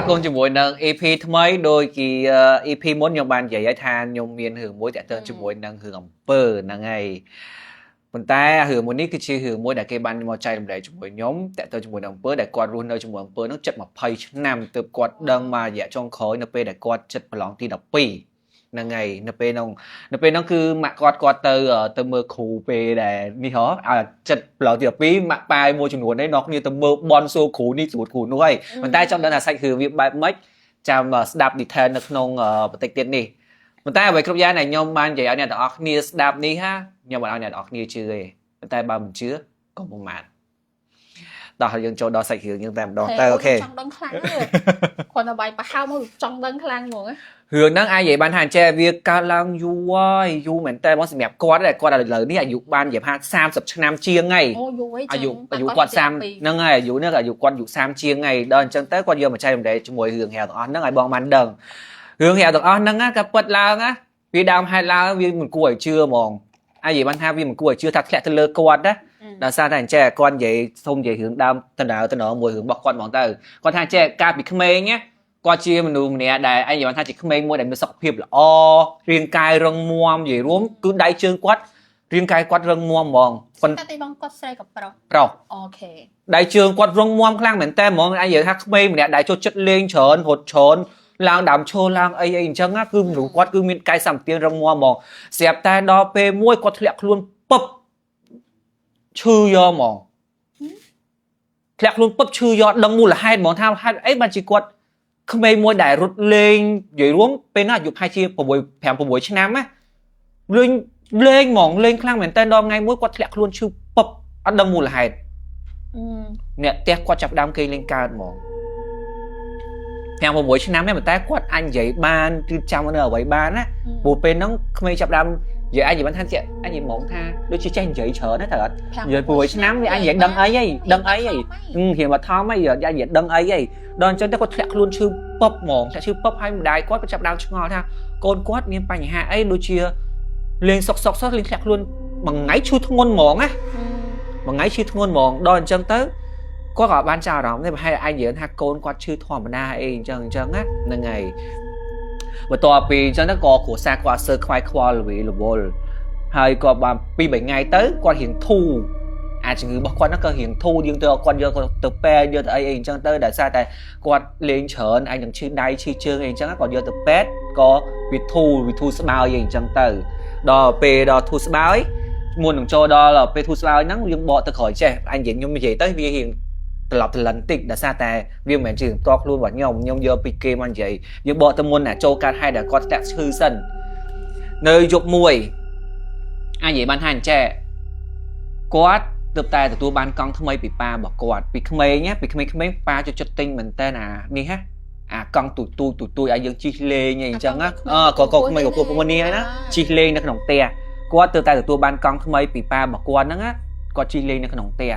វាគមន៍ជាមួយនឹង EP ថ្មីដោយជា EP មុនខ្ញុំបាននិយាយឲ្យថាខ្ញុំមានរឿងមួយតាក់ទងជាមួយនឹងរឿងអំពើហ្នឹងហើយប៉ុន្តែរឿងមួយនេះគឺជារឿងមួយដែលគេបានមកចែករំលែកជាមួយខ្ញុំតាក់ទងជាមួយនឹងអំពើដែលគាត់រស់នៅជាមួយអំពើនោះជិត20ឆ្នាំទើបគាត់ដឹងមករយៈចុងក្រោយនៅពេលដែលគាត់ជិតប្រឡងទី12ហ្នឹងហើយនៅពេលនោះនៅពេលនោះគឺម៉ាក់គាត់គាត់ទៅទៅមើលគ្រូពេលដែលនេះហ៎ឲ្យចិត្តប្រឡងទី12ម៉ាក់ប៉ាយមួយចំនួននេះនាំគ្នាទៅមើលបនសួរគ្រូនេះសួរគ្រូនោះហើយប៉ុន្តែចង់ដឹងថាសាច់រឿងវាបែបម៉េចចាំស្ដាប់ detail នៅក្នុងបន្តិចទៀតនេះប៉ុន្តែអ្វីគ្រប់យ៉ាងដែលខ្ញុំបាននិយាយឲ្យអ្នកទាំងអស់គ្នាស្ដាប់នេះហាខ្ញុំមិនឲ្យអ្នកទាំងអស់គ្នាជឿទេប៉ុន្តែបើមិនជឿកុំប្រមាថដល់យើងចូលដល់សាច់រឿងយើងតែម្ដងទៅ okay ចង់ដឹងខ្លាំងគ្រាន់តែបាយប្រហៅមកចង់ដឹងខ្លាំងហ្មង រឿងហ្នឹងអាចនិយាយបានថាចេះវាកើតឡើងយូរហើយយូរមែនតើមកសម្រាប់គាត់ដែរគាត់ឥឡូវនេះអាយុបាននិយាយថា30ឆ្នាំជាងហើយ អូយូរហើយ អាយុអាយុគាត់30ហ្នឹងហើយអាយុនេះអាយុគាត់អាយុ30ជាងហើយដល់អញ្ចឹងទៅគាត់យកមកចែករំលែកជាមួយរឿងរ៉ាវទាំងអស់ហ្នឹងឲ្យបងបានដឹងរឿងរ៉ាវទាំងអស់ហ្នឹងក៏ពិតឡើងណាវាដើមហេតុឡើងវាមិនគួរឲ្យជឿហ្មងអាចនិយាយបានថាវាមិនគួរឲ្យជឿថាធ្លាក់ទៅលើគាត់ណាដោយសារតែអញ្ចេះគាត់និយាយសុំនិយាយរឿងដើមតំណើតំណមួយរឿងរបស់គាត់ហ្មងទៅគាត់ថាចេះកាលពីក្មេងណាគាត់ជាមនុស្សម្នាក់ដែលឯងនិយាយថាជាក្មេងមួយដែលមានសុខភាពល្អរាងកាយរឹងមាំនិយាយរួមគឺដៃជើងគាត់រាងកាយគាត់រឹងមាំហ្មង ប៉ុន្តែទីបងគាត់ស្រីក៏ប្រុស ប្រុស okay ដៃជើងគាត់រឹងមាំខ្លាំងមែនតើហ្មងឯងនិយាយថាក្មេងម្នាក់ដែលចូលចិត្តលេងច្រើនរត់ច្រើនឡើងដើមឈើឡើងអីអីអញ្ចឹងណាគឺមនុស្សគាត់គឺមានកាយសម្បទានរឹងមាំហ្មងស្រាប់តែដល់ពេលមួយគាត់ធ្លាក់ខ្លួនពឹបឈឺយកហ្មងធ្លាក់ខ្លួនពឹបឈឺយកដឹងមូលហេតុហ្មងថាហេតុអីបានជាគាត់ក្មេងមួយដែលរត់លេងនិយាយរួមពេលនោះអាយុប្រហែលជា6 5 6ឆ្នាំណាលេងលេងហ្មងលេងខ្លាំងមែនតើដល់ថ្ងៃមួយគាត់ធ្លាក់ខ្លួនឈឺពឹបអត់ដឹងមូលហេតុអ្នកផ្ទះគាត់ចាប់ដើមគេលេងកើតហ្មង5 6ឆ្នាំនេះប៉ុន្តែគាត់អាចនិយាយបានគឺចាំនៅអ្វីបានណាព្រោះពេលហ្នឹងក្មេងចាប់ដើមនិយាយអាចនិយាយបានថាជាអាចនិយាយហ្មងថាដូចជាចេះនិយាយច្រើនណាត្រូវអត់និយាយ6ឆ្នាំវាអាចនិយាយដឹងអីហីដឹងអីហីរៀនបឋមហីនិយាយដឹងអីហីដល់អញ្ចឹងទៅគាត់ធ្លាក់ខ្លួនឈឺពឹបហ្មងធ្លាក់ឈឺពឹបហើយម្ដាយគាត់ក៏ចាប់ដើមឆ្ងល់ថាកូនគាត់មានបញ្ហាអីដូចជាលេងសុកសុកសោះលេងធ្លាក់ខ្លួនមួយថ្ងៃឈឺធ្ងន់ហ្មងណាមួយថ្ងៃឈឺធ្ងន់ហ្មងដល់អញ្ចឹងទៅគាត់ក៏បានចាប់អារម្មណ៍ទេប្រហែលអាចនិយាយថាកូនគាត់ឈឺធម្មតាអីអញ្ចឹងអញ្ចឹងណាហ្នឹងហើយបន្ទាប់ពីអញ្ចឹងទៅក៏គ្រួសារគាត់អត់សូវខ្វាយខ្វល់រវីរវល់ហើយក៏បាន2 3ថ្ងៃទៅគាត់រៀងធូរអាចជំងឺរបស់គាត់ហ្នឹងក៏រៀងធូរយើងទៅគាត់យកទៅពេទ្យយកទៅអីអីអញ្ចឹងទៅដោយសារតែគាត់លេងច្រើនអាចនឹងឈឺដៃឈឺជើងអីអញ្ចឹងគាត់យកទៅពេទ្យក៏វាធូរវាធូរស្បើយអីអញ្ចឹងទៅដល់ពេលដល់ធូរស្បើយមុននឹងចូលដល់ពេលធូរស្បើយហ្នឹងយើងបកទៅក្រោយចេះអញនិយាយខ្ញុំនិយាយទៅវារៀងត្រឡប់ត្រលិនតិចដោយសារតែវាមិនមែនជាផ្ទាល់ខ្លួនរបស់ខ្ញុំខ្ញុំយកពីគេមកនិយាយយើងបកទៅមុនណាចូលកាត់ហេតុដែលគាត់ធ្លាក់ឈឺសិននៅយប់មួយអញនិយាយបានថាអញ្ចេះគាត់ទើបតែទទួលបានកង់ថ្មីពីប៉ារបស់គាត់ពីក្មេងណាពីក្មេងៗប៉ាចូលចិត្តទិញមែនតើអានេះហ่ะអាកង់ទូទូទូទូឲ្យយើងជិះលេងអីអញ្ចឹងណាអឺក៏ក៏ក្មេងក៏ពួកពួកនេះណាជិះលេងនៅក្នុងផ្ទះគាត់ទើបតែទទួលបានកង់ថ្មីពីប៉ារបស់គាត់ហ្នឹងណាគាត់ជិះលេងនៅក្នុងផ្ទះ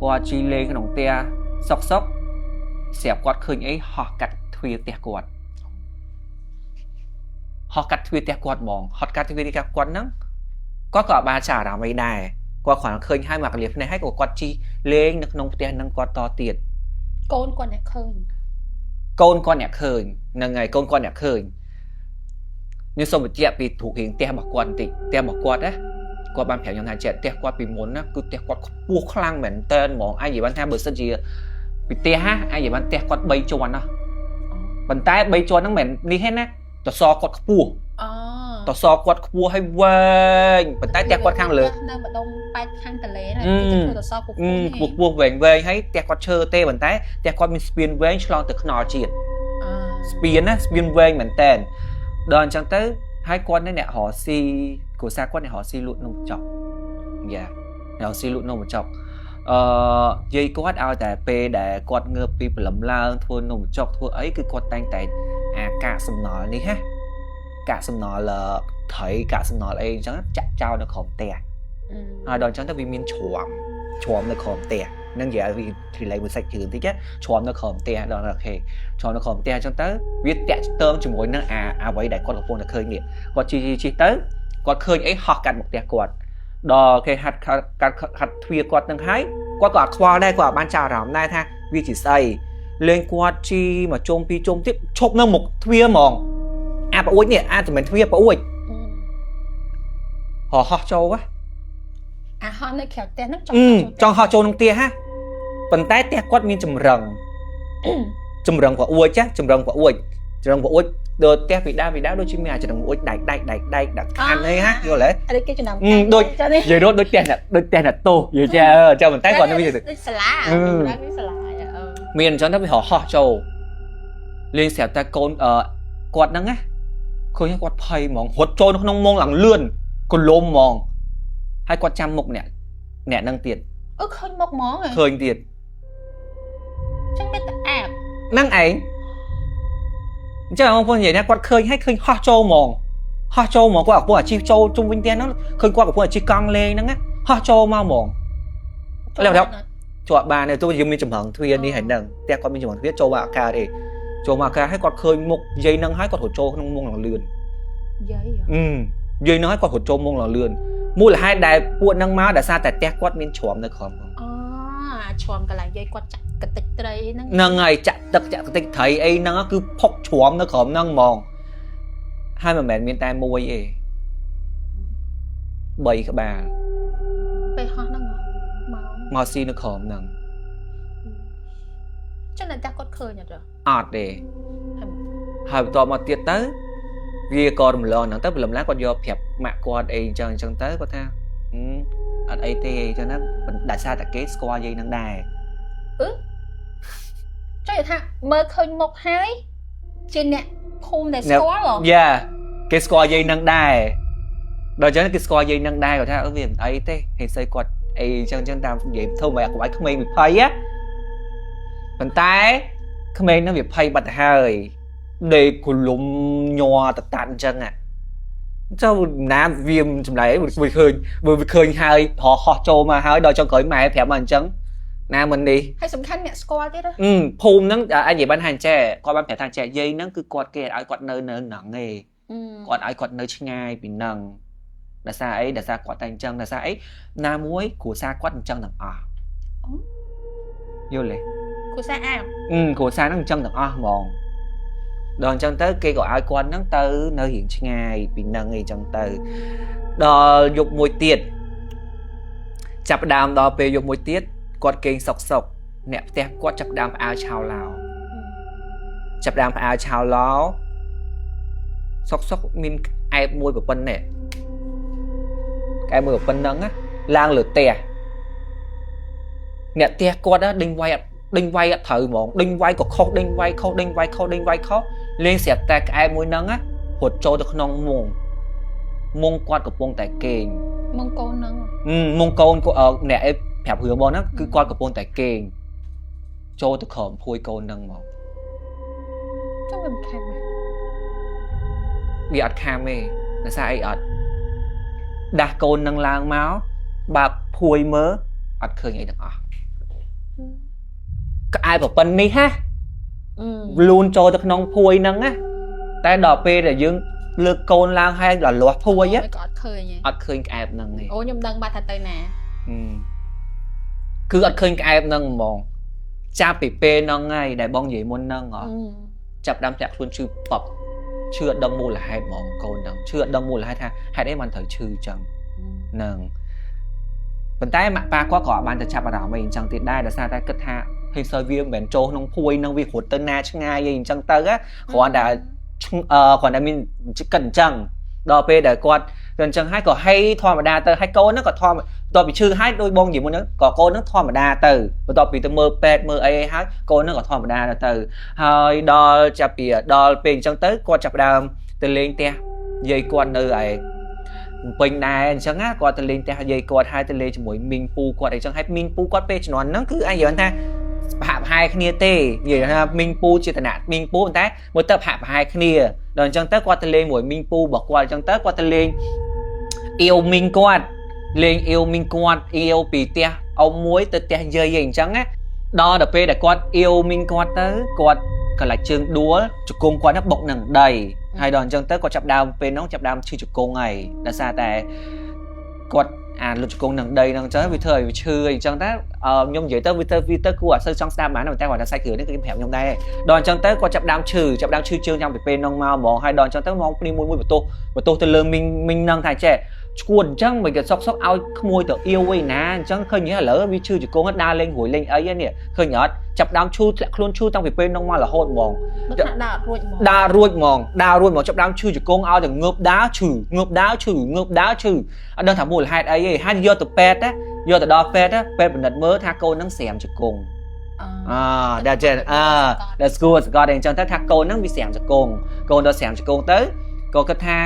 គាត់ជិះលេងក្នុងផ្ទះសុកសុកស្រាប់គាត់ឃើញអីហោះកាត់ទ្វារផ្ទះគាត់ហោះកាត់ទ្វារផ្ទះគាត់ហ្មងហោះកាត់ទ្វារផ្ទះគាត់ហ្នឹងគាត់ក៏អត់បានចាប់អារម្មណ៍អីដែរគាត់គ្រាន់តែឃើញហើយមកកលៀបភ្នែកហើយក៏គាត់ជិះលេងនៅក្នុងផ្ទះហ្នឹងគាត់តទៀត កូនគាត់អ្នកឃើញ កូនគាត់អ្នកឃើញហ្នឹងហើយកូនគាត់អ្នកឃើញខ្ញុំសូមបញ្ជាក់ពីរូបរាងផ្ទះរបស់គាត់បន្តិចផ្ទះរបស់គាត់ណាគាត់បានប្រាប់ខ្ញុំថាចេះផ្ទះគាត់ពីមុនណាគឺផ្ទះគាត់ខ្ពស់ខ្លាំងមែនតើហ្មងអាចនិយាយបានថាបើសិនជាពីផ្ទះណាអាចនិយាយបានផ្ទះគាត់3ជាន់ណាប៉ុន្តែ3ជាន់ហ្នឹងមិនមែននេះទេណាតសគាត់ខ្ពស់ អូ តសគាត់ខ្ពស់ហើយវែងប៉ុន្តែផ្ទះគាត់ខាងលើ នៅម្ដុំប៉ែកខាងតលេណាគេធ្វើតសខ្ពស់ ខ្ពស់ខ្ពស់វែងវែងហើយផ្ទះគាត់ឈើទេប៉ុន្តែផ្ទះគាត់មានស្ពានវែងឆ្លងទៅខ្នល់ជាតិស្ពានណាស្ពានវែងមែនតើដល់អញ្ចឹងទៅហើយគាត់នេះអ្នករកស៊ីគ្រួសារគាត់អ្នករកស៊ីលក់នំចុកយ៉ាអ្នករកស៊ីលក់នំបញ្ចុកអឺយាយគាត់ឲ្យតែពេលដែលគាត់ងើបពីព្រលឹមឡើងធ្វើនំបញ្ចុកធ្វើអីគឺគាត់តែងតែអាកាកសំណល់នេះណាកាកសំណល់ត្រីកាកសំណល់អីអញ្ចឹងចាក់ចោលនៅក្រោមផ្ទះហើយដល់អញ្ចឹងទៅវាមានជ្រាំជ្រាំនៅក្រោមផ្ទះនឹងនិយាយឲ្យវាទ្រីឡៃមួយសាច់ជឿនតិចជ្រាំនៅក្រោមផ្ទះដល់ okay ជ្រាំនៅក្រោមផ្ទះអញ្ចឹងទៅវាតាក់ទងជាមួយនឹងអាអ្វីដែលគាត់កំពុងតែឃើញនេះគាត់ជិះជិះទៅគាត់ឃើញអីហោះកាត់មកផ្ទះគាត់ដល់គេហាត់កាត់ហាត់ទ្វារគាត់នឹងហើយគាត់ក៏អត់ខ្វល់ដែរគាត់អត់បានចាប់អារម្មណ៍ដែរថាវាជាស្អី លេងគាត់ជីមកជុំពីរជុំទៀតឈប់នៅមុខទ្វារហ្មងអាប្អួចនេះអាតែមិនទ្វារប្អួចហោះហោះចូលហ៎ អាហោះនៅក្រៅផ្ទះហ្នឹងចង់ អឺចង់ហោះចូលក្នុងផ្ទះហ่ะប៉ុន្តែផ្ទះគាត់មានចម្រឹង ចម្រឹងប្អួចចាចម្រឹងប្អួចចម្រឹងប្អួចដូចផ្ទះពីដើមពីដើមដូចជាមានអាចចម្រឹងប្អួចដែកដែកដែកដែកដាក់ខាន់អីហ่ะយល់ទេ អានេះគេចំណាំ ដូច ចានេះ និយាយរត់ដូចផ្ទះអ្នកដូចផ្ទះអ្នកទោសនិយាយចាអឺចាំប៉ុន្តែគាត់នៅវា ដូចសាលា អឺ ចម្រឹងនេះសាលាអឺ មានអញ្ចឹងទៅវារហោះចូលលេងស្រាប់តែកូនអឺគាត់ហ្នឹងណាឃើញគាត់ភ័យហ្មងរត់ចូលនៅក្នុងមុងឡើងលឿនកលុំហ្មងហើយគាត់ចាំមុខអ្នកអ្នកហ្នឹងទៀត អឺឃើញមុខហ្មងហ៎ ឃើញទៀត ចឹងមានតែអាប ហ្នឹងឯងអញ្ចឹងបងប្អូននិយាយណាគាត់ឃើញហើយឃើញហោះចូលហ្មងហោះចូលហ្មងគាត់កំពុងអាជីចូលជុំវិញផ្ទះហ្នឹងឃើញគាត់កំពុងអាជីកង់លេងហ្នឹងណាហោះចូលមកហ្មង แล้วแล้ว ជាប់បានទេទោះយើងមានចម្រងទ្វារនេះហើយហ្នឹងផ្ទះគាត់មានចម្រងទ្វារចូលមកអាកាសទេចូលមកអាកាសហើយគាត់ឃើញមុខយាយហ្នឹងហើយគាត់រត់ចូលក្នុងមុងឡើងលឿន យាយ អឺយាយហ្នឹងហើយគាត់រត់ចូលមុងឡើងលឿនមូលហេតុដែលពួកហ្នឹងមកដោយសារតែផ្ទះគាត់មានជ្រាំនៅក្រោមផង អូអាជ្រាំកន្លែងយាយគាត់ចាក់កតិចត្រីហ្នឹង ហ្នឹងហើយចាក់ទឹកចាក់ទឹកត្រីអីហ្នឹងគឺផុកជ្រាំនៅក្រោមហ្នឹងហ្មងហើយមិនមែនមានតែមួយទេ3ក្បាល ពេលហោះហ្នឹងមក មកស៊ីនៅក្រោមហ្នឹង ចឹងតែគាត់ឃើញអត់ អត់ទេហើយបន្ទាប់មកទៀតទៅវាក៏រំលងហ្នឹងទៅព្រលឹមឡើងគាត់យកប្រាប់ម៉ាក់គាត់អីអញ្ចឹងអញ្ចឹងទៅគាត់ថាអត់អីទេអញ្ចឹងណាដោយសារតែគេស្គាល់យាយហ្នឹងដែរ ចុះថាមើលឃើញមុខហើយជាអ្នកភូមិដែលស្គាល់ហ៎ យ៉ាគេស្គាល់យាយហ្នឹងដែរដល់អញ្ចឹងគេស្គាល់យាយហ្នឹងដែរគាត់ថាអឺវាមិនអីទេហេតុស្អីគាត់អីអញ្ចឹងអញ្ចឹងតាមនិយាយធ្វើមកកុំឲ្យក្មេងវាភ័យណាប៉ុន្តែក្មេងហ្នឹងវាភ័យបាត់ទៅហើយដេកគលុំញ័រតតាត់អញ្ចឹងចុះណាវាចម្លែកវាឃើញវាឃើញហើយរហោះចូលមកហើយដល់ចុងក្រោយម៉ែប្រាប់មកអញ្ចឹងណាមិននេះ ហើយសំខាន់អ្នកស្គាល់ទៀត អឺភូមិហ្នឹងអាចនិយាយបានថាអញ្ចេះគាត់បានប្រាប់ថាអញ្ចេះយាយហ្នឹងគឺគាត់គេឲ្យគាត់នៅនៅហ្នឹងឯងគាត់ឲ្យគាត់នៅឆ្ងាយពីហ្នឹងដោយសារអីដោយសារគាត់តែអញ្ចឹងដោយសារអីណាមួយគ្រួសារគាត់អញ្ចឹងទាំងអស់យល់ទេ គ្រួសារអាប អឺគ្រួសារហ្នឹងអញ្ចឹងទាំងអស់ហ្មងដល់អញ្ចឹងទៅគេក៏ឲ្យគាត់ហ្នឹងទៅនៅរៀងឆ្ងាយពីហ្នឹងអីចឹងទៅដល់យប់មួយទៀតចាប់ដើមដល់ពេលយប់មួយទៀតគាត់គេងសុកសុកអ្នកផ្ទះគាត់ចាប់ដើមផ្អើលឆោឡោចាប់ដើមផ្អើលឆោឡោសុកសុកមានអែបមួយប្រពន្ធនេះអែបមួយប្រពន្ធហ្នឹងណាឡើងលើផ្ទះអ្នកផ្ទះគាត់ណាដេញវាយអត់ដេញវាយអត់ត្រូវហ្មងដេញវាយក៏ខុសដេញវាយខុសដេញវាយខុសដេញវាយខុសលេងស្រាប់តែក្អែបមួយហ្នឹងណារត់ចូលទៅក្នុងមុងមុងគាត់កំពុងតែគេង មុងកូនហ្នឹង មុងកូនគាត់អ្នកឯងប្រាប់រឿងបងហ្នឹងគឺគាត់កំពុងតែគេងចូលទៅក្រោមភួយកូនហ្នឹងមក ចុះវាមិនខាំ វាអត់ខាំទេដោយសារអីអត់ដាស់កូននឹងឡើងមកបើកភួយមើលអត់ឃើញអីទាំងអស់ក្អែបប្រពន្ធនេះហាលូនចូលទៅក្នុងភួយហ្នឹងណាតែដល់ពេលដែលយើងលើកកូនឡើងហើយដល់លាស់ភួយ ក៏អត់ឃើញ អត់ឃើញក្អែបហ្នឹងទេ អូខ្ញុំដឹងបាត់ថាទៅណា គឺអត់ឃើញក្អែបហ្នឹងហ្មងចាប់ពីពេលហ្នឹងហើយដែលបងនិយាយមុនហ្នឹងហ៎ចាប់ដើមតាក់ខ្លួនឈឺប៉ប់ឈឺអត់ដឹងមូលហេតុហ្មងកូនហ្នឹងឈឺអត់ដឹងមូលហេតុថាហេតុអីបានត្រូវឈឺចឹងហ្នឹងប៉ុន្តែម៉ាក់ប៉ាគាត់ក៏អត់បានទៅចាប់អារម្មណ៍អីអញ្ចឹងទៀតដែរដោយសារតែគិតថាហេតុសើវាមិនមែនចូលក្នុងភួយហ្នឹងវារត់ទៅណាឆ្ងាយអីអញ្ចឹងទៅគ្រាន់តែគ្រាន់តែមានគិតអញ្ចឹងដល់ពេលដែលគាត់ទៅអញ្ចឹងហើយក៏ហេធម្មតាទៅហើយកូនហ្នឹងក៏ធម្មបន្ទាប់ពីឈឺហើយដោយបងនិយាយមុនហ្នឹងក៏កូនហ្នឹងធម្មតាទៅបន្ទាប់ពីទៅមើលពេទ្យមើលអីហើយកូនហ្នឹងក៏ធម្មតាទៅហើយដល់ចាប់ពីដល់ពេលអញ្ចឹងទៅគាត់ចាប់ដើមទៅលេងផ្ទះយាយគាត់នៅឯពេញដែរអញ្ចឹងណាគាត់ទៅលេងផ្ទះយាយគាត់ហើយទៅលេងជាមួយមីងពូគាត់អីចឹងហើយមីងពូគាត់ពេលជំនាន់ហ្នឹងគឺអាចនិយាយថាប្រហាក់ប្រហែលគ្នាទេនិយាយថាមីងពូជាតំណាក់មីងពូប៉ុន្តែមើលទៅប្រហាក់ប្រហែលគ្នាដល់អញ្ចឹងទៅគាត់ទៅលេងមួយមីងពូរបស់គាត់អញ្ចឹងទៅគាត់ទៅលេងអៀវមីងគាត់លេងអៀវមីងគាត់អៀវពីផ្ទះអ៊ំមួយទៅផ្ទះយាយអីអញ្ចឹងណាដល់ទៅពេលដែលគាត់អៀវមីងគាត់ទៅគាត់កន្លែងជើងដួលជង្គង់គាត់ហ្នឹងបុកនឹងដីហើយដល់អញ្ចឹងទៅគាត់ចាប់ដើមពេលហ្នឹងចាប់ដើមឈឺជង្គង់ហើយដោយសារតែគាត់ អាលុតជង្គង់នឹងដីហ្នឹងអញ្ចឹងវាធ្វើឲ្យវាឈឺអីអញ្ចឹងតែខ្ញុំនិយាយទៅវាទៅគួរអត់សូវចង់ស្ដាប់បានតែគាត់ថាសាច់គ្រឿងនេះគឺគេប្រាប់ខ្ញុំដែរដល់អញ្ចឹងទៅគាត់ចាប់ដើមឈឺចាប់ដើមឈឺជើងចាំពីពេលហ្នឹងមកហ្មងហើយដល់អញ្ចឹងទៅមកព្រីមួយមួយបន្ទោសបន្ទោសទៅលើមីងមីងហ្នឹងថាចេះឈួតអញ្ចឹងមិនក៏សុកសុកឲ្យក្មួយទៅអៀវវិញណាអញ្ចឹងឃើញឥឡូវវាឈឺជង្គង់ដើរលេងរួយលេងអីនេះឃើញអត់ចាប់ដើមឈឺធ្លាក់ខ្លួនឈឺតាំងពីពេលហ្នឹងមករហូតហ្មង ដូចថាដើរអត់រួចហ្មង ដើររួចហ្មងដើររួចហ្មងចាប់ដើមឈឺជង្គង់ឲ្យតែងើបដើរឈឺងើបដើរឈឺងើបដើរឈឺអត់ដឹងថាមូលហេតុអីទេហើយយកទៅពេទ្យណាយកទៅដល់ពេទ្យណាពេទ្យពិនិត្យមើលថាកូនហ្នឹងស្រាមជង្គង់ អ អ that's it អ that's good ស្គាល់តែអញ្ចឹងទៅថាកូនហ្នឹងវាស្រាមជង្គង់កូនដល់ស្រាមជង្គង់ទៅក៏គិតថា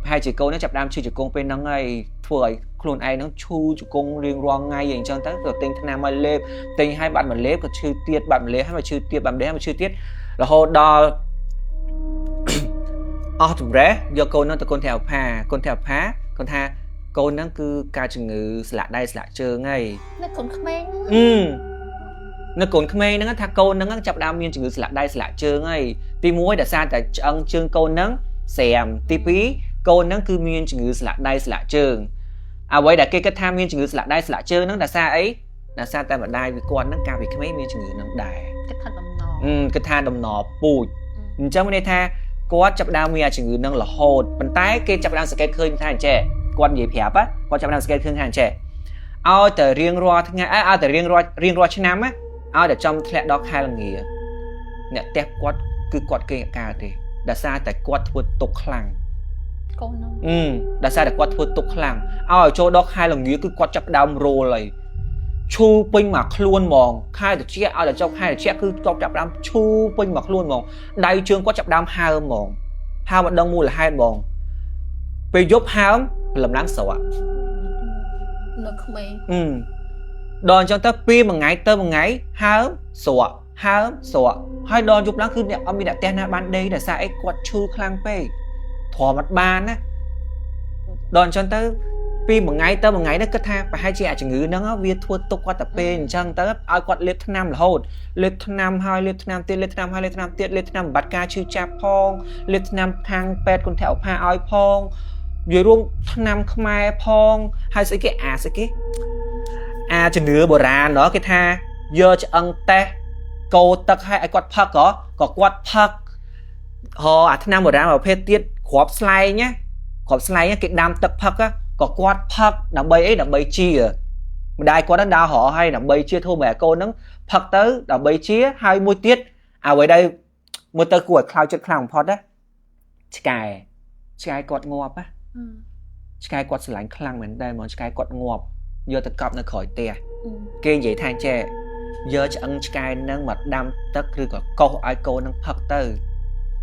ប្រហែលជាកូនហ្នឹងចាប់ដើមឈឺជង្គង់ពេលហ្នឹងហើយធ្វើឲ្យខ្លួនឯងហ្នឹងឈឺជង្គង់រៀងរាល់ថ្ងៃអីអញ្ចឹងទៅក៏ទិញថ្នាំឲ្យលេបទិញឲ្យបាត់មកលេបក៏ឈឺទៀតបាត់មកលេបហើយមកឈឺទៀតបាត់មកលេបហើយមកឈឺទៀតរហូតដល់ អស់ជំរេះយកកូនហ្នឹងទៅគុណថែវផាគុណថែវផាគាត់ថាកូនហ្នឹងគឺការជំងឺស្លាកដៃស្លាកជើងហើយ នៅកូនក្មេងហ្នឹង អឺនៅកូនក្មេងហ្នឹងថាកូនហ្នឹងចាប់ផ្ដើមមានជំងឺស្លាកដៃស្លាកជើងហើយទី1ដោយសារតែឆ្អឹងជើងកូនហ្នឹងស្រាមទី2កូនហ្នឹងគឺមានជំងឺស្លាកដៃស្លាកជើងអ្វីដែលគេគិតថាមានជំងឺស្លាកដៃស្លាកជើងហ្នឹងដោយសារអីដោយសារតែម្ដាយវាគាត់ហ្នឹងកាលពីក្មេងមានជំងឺហ្នឹងដែរ គិតថាដំណ អឺគិតថាដំណពូជអញ្ចឹងមានន័យថាគាត់ចាប់ផ្ដើមមានអាជំងឺហ្នឹងរហូតប៉ុន្តែគេចាប់ផ្ដើមសង្កេតឃើញថាអញ្ចេះគាត់និយាយប្រាប់ណាគាត់ចាប់ផ្ដើមសង្កេតឃើញថាអញ្ចេះឲ្យតែរៀងរាល់ថ្ងៃឲ្យតែរៀងរាល់រៀងរាល់ឆ្នាំណាឲ្យតែចំធ្លាក់ដល់ខែល្ងាអ្នកផ្ទះគាត់គឺគាត់គេងអកើតទេដោយសារតែគាត់ធ្វើទុកខ្លាំង កូនហ្នឹង អឺដោយសារតែគាត់ធ្វើទុកខ្លាំងឲ្យចូលដល់ខែល្ងាគឺគាត់ចាប់ផ្ដើមរោលហើយឈឺពេញមកខ្លួនហ្មងខែត្រជាក់ឲ្យតែចុះខែត្រជាក់គឺគាត់ចាប់ផ្ដើមឈឺពេញមកខ្លួនហ្មងដៃជើងគាត់ចាប់ផ្ដើមហើមហ្មងហើមអត់ដឹងមូលហេតុហ្មងពេលយប់ហើមព្រលឹមឡើងស្រក់ នៅក្មេង អឺដល់អញ្ចឹងទៅពីមួយថ្ងៃទៅមួយថ្ងៃហើមស្រក់ហើមស្រក់ហើយដល់យប់ឡើងគឺអ្នកអត់មានអ្នកផ្ទះណាបានដេកដោយសារអីគាត់ឈឺខ្លាំងពេកទ្រាំអត់បានណាដល់អញ្ចឹងទៅពីមួយថ្ងៃទៅមួយថ្ងៃនេះគិតថាប្រហែលជាអាជំងឺហ្នឹងវាធ្វើទុកគាត់តែពេលអញ្ចឹងទៅឲ្យគាត់លេបថ្នាំរហូតលេបថ្នាំហើយលេបថ្នាំទៀតលេបថ្នាំហើយលេបថ្នាំទៀតលេបថ្នាំបំបត្តិការឈឺចាប់ផងលេបថ្នាំខាងពេទ្យគុណថែឧផាឲ្យផងនិយាយរួមថ្នាំខ្មែរផងហើយស្អីគេអាស្អីគេ អាជំនឿបុរាណណោះគេថាយកឆ្អឹងតេះកោទឹកឲ្យឲ្យគាត់ផឹកហ៎ក៏គាត់ផឹកហ៎អាថ្នាំបុរាណប្រភេទទៀតគ្រាប់ស្លែងណាគ្រាប់ស្លែងគេដាំទឹកផឹកក៏គាត់ផឹកដើម្បីអីដើម្បីជាម្ដាយគាត់ហ្នឹងដើររកឲ្យដើម្បីជាធ្វើមកឲ្យកូនហ្នឹងផឹកទៅដើម្បីជាហើយមួយទៀតអ្វីដែលមើលទៅគួរឲ្យខ្លោចចិត្តខ្លាំងបំផុតណាឆ្កែឆ្កែគាត់ងាប់ណាឆ្កែគាត់ស្រឡាញ់ខ្លាំងមែនតើហ្មងឆ្កែគាត់ងាប់យកទៅកប់នៅក្រោយផ្ទះ គេនិយាយថាចេះយកឆ្អឹងឆ្កែនឹងមកដាំទឹកឬក៏កោសឲ្យកូននឹងផឹកទៅ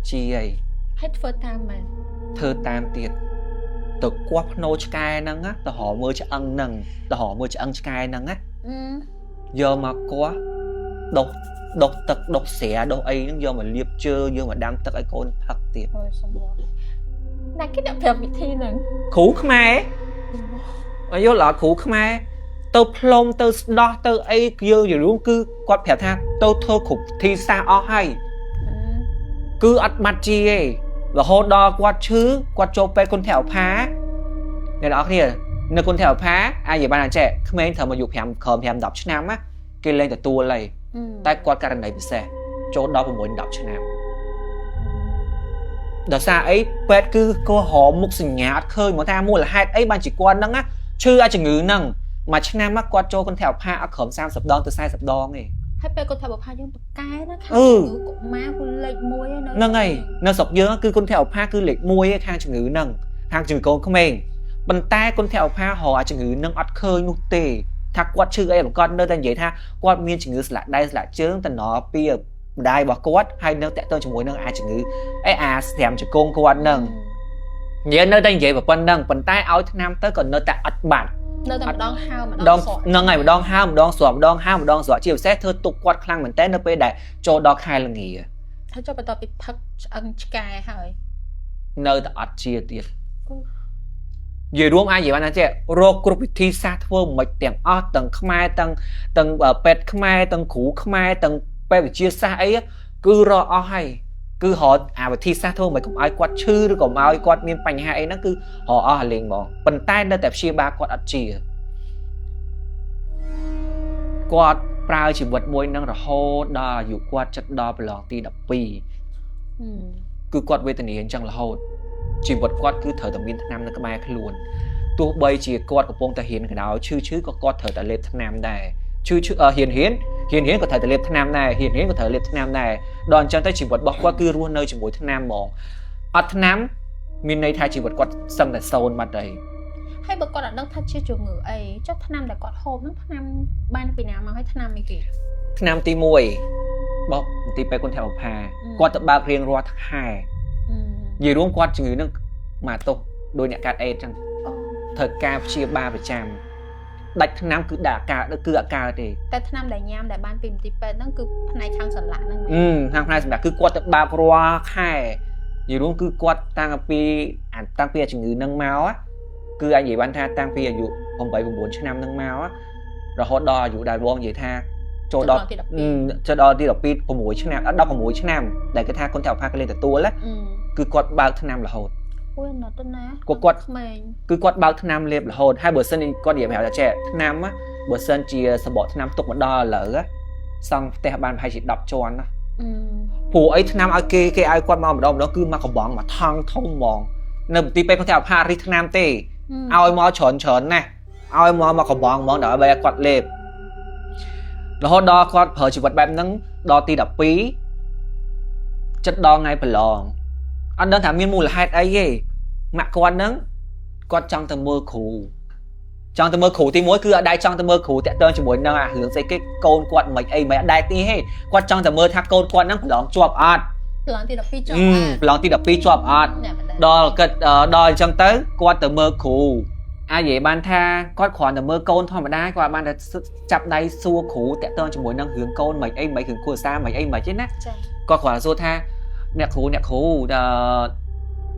ជាអី ហើយធ្វើតាមមែន ធ្វើតាមទៀតទៅគាស់ភ្នោឆ្កែហ្នឹងណាទៅរកមើលឆ្អឹងហ្នឹងទៅរកមើលឆ្អឹងឆ្កែហ្នឹងណា អឺ យកមកគាស់ដុសដុសទឹកដុសស្រាដុសអីហ្នឹងយកមកលាបជើងយកមកដាំទឹកឲ្យកូនផឹកទៀត អូយសំបណាគេអ្នកប្រាប់វិធីហ្នឹង គ្រូខ្មែរឲ្យយល់អត់គ្រូខ្មែរទៅផ្លុំទៅស្ដោះទៅអីយើងនិយាយរួមគឺគាត់ប្រាប់ថាទៅធ្វើគ្រប់វិធីសាស្ត្រអស់ហើយ គឺអត់បាត់ជាទេរហូតដល់គាត់ឈឺគាត់ចូលពេទ្យគុណថែវផាអ្នកនរគ្នានៅគុណថែវផាអាចនិយាយបានថាចេះក្មេងត្រូវមកអាយុ5ក្រោម5 10ឆ្នាំណាគេលែងទទួលហើយតែគាត់ករណីពិសេសចូលដល់6 10ឆ្នាំដោយសារអីពេទ្យគឺក៏រមមុខសញ្ញាអត់ឃើញមកថាមូលហេតុអីបានជាគាត់ហ្នឹងណាឈឺអាចជំងឺហ្នឹងមួយឆ្នាំមកគាត់ចូលគុណថែវផាអត់ក្រោម30ដងទៅ40ដងទេ ហើយពេលគាត់ថាបុផាយើងប្រកែណាខាង អឺ កុមារគឺលេខ1ហើយនៅ ហ្នឹងហើយនៅស្រុកយើងគឺគុណធែឧផាគឺលេខ1ឯខាងជំងឺហ្នឹងខាងជំងឺកូនក្មេងប៉ុន្តែគុណធែឧផារកអាជំងឺហ្នឹងអត់ឃើញនោះទេថាគាត់ឈឺអីបង្កត់នៅតែនិយាយថាគាត់មានជំងឺស្លាកដៃស្លាកជើងតំណពីម្ដាយរបស់គាត់ហើយនៅតាក់ទងជាមួយនឹងអាជំងឺអីអាស្រាមជង្គង់គាត់ហ្នឹងនិយាយនៅតែនិយាយប៉ុណ្្នឹងប៉ុន្តែឲ្យថ្នាំទៅក៏នៅតែអត់បាត់ នៅតែម្ដងហើម្ដ ដង ងស្រក ហ្នឹងហើយម្ដងហើម្ដងស្រកម្ដងហើម្ដងស្រកជាពិសេសធ្វើទុកគាត់ខ្លាំងមែនតើនៅពេលដែលចូលដល់ខែល្ងា ហើយចុះបន្ទាប់ពីផឹកឆ្អឹងឆ្កែហើយ នៅតែអត់ជាទៀតនិយាយរួមអាចនិយាយបានថាចេះរកគ្រប់វិធីសាស្ត្រធ្វើមិនទាំងអស់ទាំងខ្មែរទាំងទាំងពេទ្យខ្មែរទាំងគ្រូខ្មែរទាំងពេទ្យវិទ្យាសាស្ត្រអីគឺរកអស់ហើយ គឺរកអាវិធីសាស្ត្រធ្វើមិនកុំឲ្យគាត់ឈឺឬកុំឲ្យគាត់មានបញ្ហាអីហ្នឹងគឺរកអស់អាលេងហ្មងប៉ុន្តែនៅតែព្យាបាលគាត់អត់ជាគាត់ប្រើជីវិតមួយហ្នឹងរហូតដល់អាយុគាត់ជិតដល់ប្រឡងទី12គឺគាត់វេទនាអញ្ចឹងរហូតជីវិតគាត់គឺត្រូវតែមានថ្នាំនៅក្បែរខ្លួនទោះបីជាគាត់កំពុងតែរៀនក៏ដោយឈឺឈឺក៏គាត់ត្រូវតែលេបថ្នាំដែរឈឺឈឺរៀនរៀនរៀនរៀនក៏ត្រូវតែលេបថ្នាំដែររៀនរៀនក៏ត្រូវលេបថ្នាំដែរដល់អញ្ចឹងទៅជីវិតរបស់គាត់គឺរស់នៅជាមួយថ្នាំហ្មងអត់ថ្នាំមានន័យថាជីវិតគាត់សឹងតែសូន្យបាត់ហើយ ហើយបើគាត់អត់ដឹងថាជាជំងឺអីចុះថ្នាំដែលគាត់ហូបហ្នឹងថ្នាំបានពីណាមកហើយថ្នាំអីគេ ថ្នាំទី1របស់មន្ទីរពេទ្យគុណធបុប្ផាគាត់ទៅបើករៀងរាល់ខែនិយាយរួមគាត់ជំងឺហ្នឹងមកទោសដោយអ្នកកាត់អេដចឹងត្រូវការព្យាបាលប្រចាំដាច់ថ្នាំគឺដាក់អាការគឺអាការទេ តែថ្នាំដែលញ៉ាំដែលបានពីមន្ទីរពេទ្យហ្នឹងគឺផ្នែកខាងសន្លាក់ហ្នឹង ខាងផ្នែកសន្លាក់គឺគាត់ទៅបើករាល់ខែនិយាយរួមគឺគាត់តាំងពីជំងឺហ្នឹងមកគឺអាចនិយាយបានថាតាំងពីអាយុ8 9ឆ្នាំហ្នឹងមករហូតដល់អាយុដែលបងនិយាយថាចូលដល់ចូលដល់ទី12 6ឆ្នាំ16ឆ្នាំដែលគេថាគុណធបុប្ផាគេលេងទទួលណាគឺគាត់បើកថ្នាំរហូត អូយណត់ទៅណា គាត់ ក្មេង គឺគាត់បើកថ្នាំលេបរហូតហើយបើសិនគាត់និយាយប្រាប់ថាចេះថ្នាំបើសិនជាសបកថ្នាំទុកមកដល់ឥឡូវសង់ផ្ទះបានប្រហែលជា10ជាន់ណាព្រោះអីថ្នាំឲ្យគេគេឲ្យគាត់មកម្ដងម្ដងគឺមកកំបងមកថង់ធំហ្មងនៅមន្ទីរពេទ្យគាត់ថាផារីថ្នាំទេឲ្យមកច្រើនច្រើនណាស់ឲ្យមកកំបងហ្មងដើម្បីឲ្យគាត់លេបរហូតដល់គាត់ប្រើជីវិតបែបហ្នឹងដល់ទី12ចិត្តដល់ថ្ងៃប្រឡងអត់ដឹងថាមានមូលហេតុអីទេម៉ាក់គាត់ហ្នឹងគាត់ចង់ទៅមើលគ្រូចង់ទៅមើលគ្រូទី1គឺអត់ដែរចង់ទៅមើលគ្រូតាក់ទងជាមួយនឹងអារឿងស្អីគេកូនគាត់មិនអីមិនអត់ដែរទីទេគាត់ចង់ទៅមើលថាកូនគាត់ហ្នឹងប្រឡងជាប់អត់ ប្រឡងទី12ជាប់អត់ ប្រឡងទី12ជាប់អត់ដល់គិតដល់អញ្ចឹងទៅគាត់ទៅមើលគ្រូអាចនិយាយបានថាគាត់គ្រាន់តែមើលកូនធម្មតាគាត់បានតែចាប់ដៃសួរគ្រូតាក់ទងជាមួយនឹងរឿងកូនមិនអីមិនរឿងគ្រួសារមិនអីមិនទេណាគាត់គ្រាន់តែសួរថាអ្នកគ្រូអ្នកគ្រូ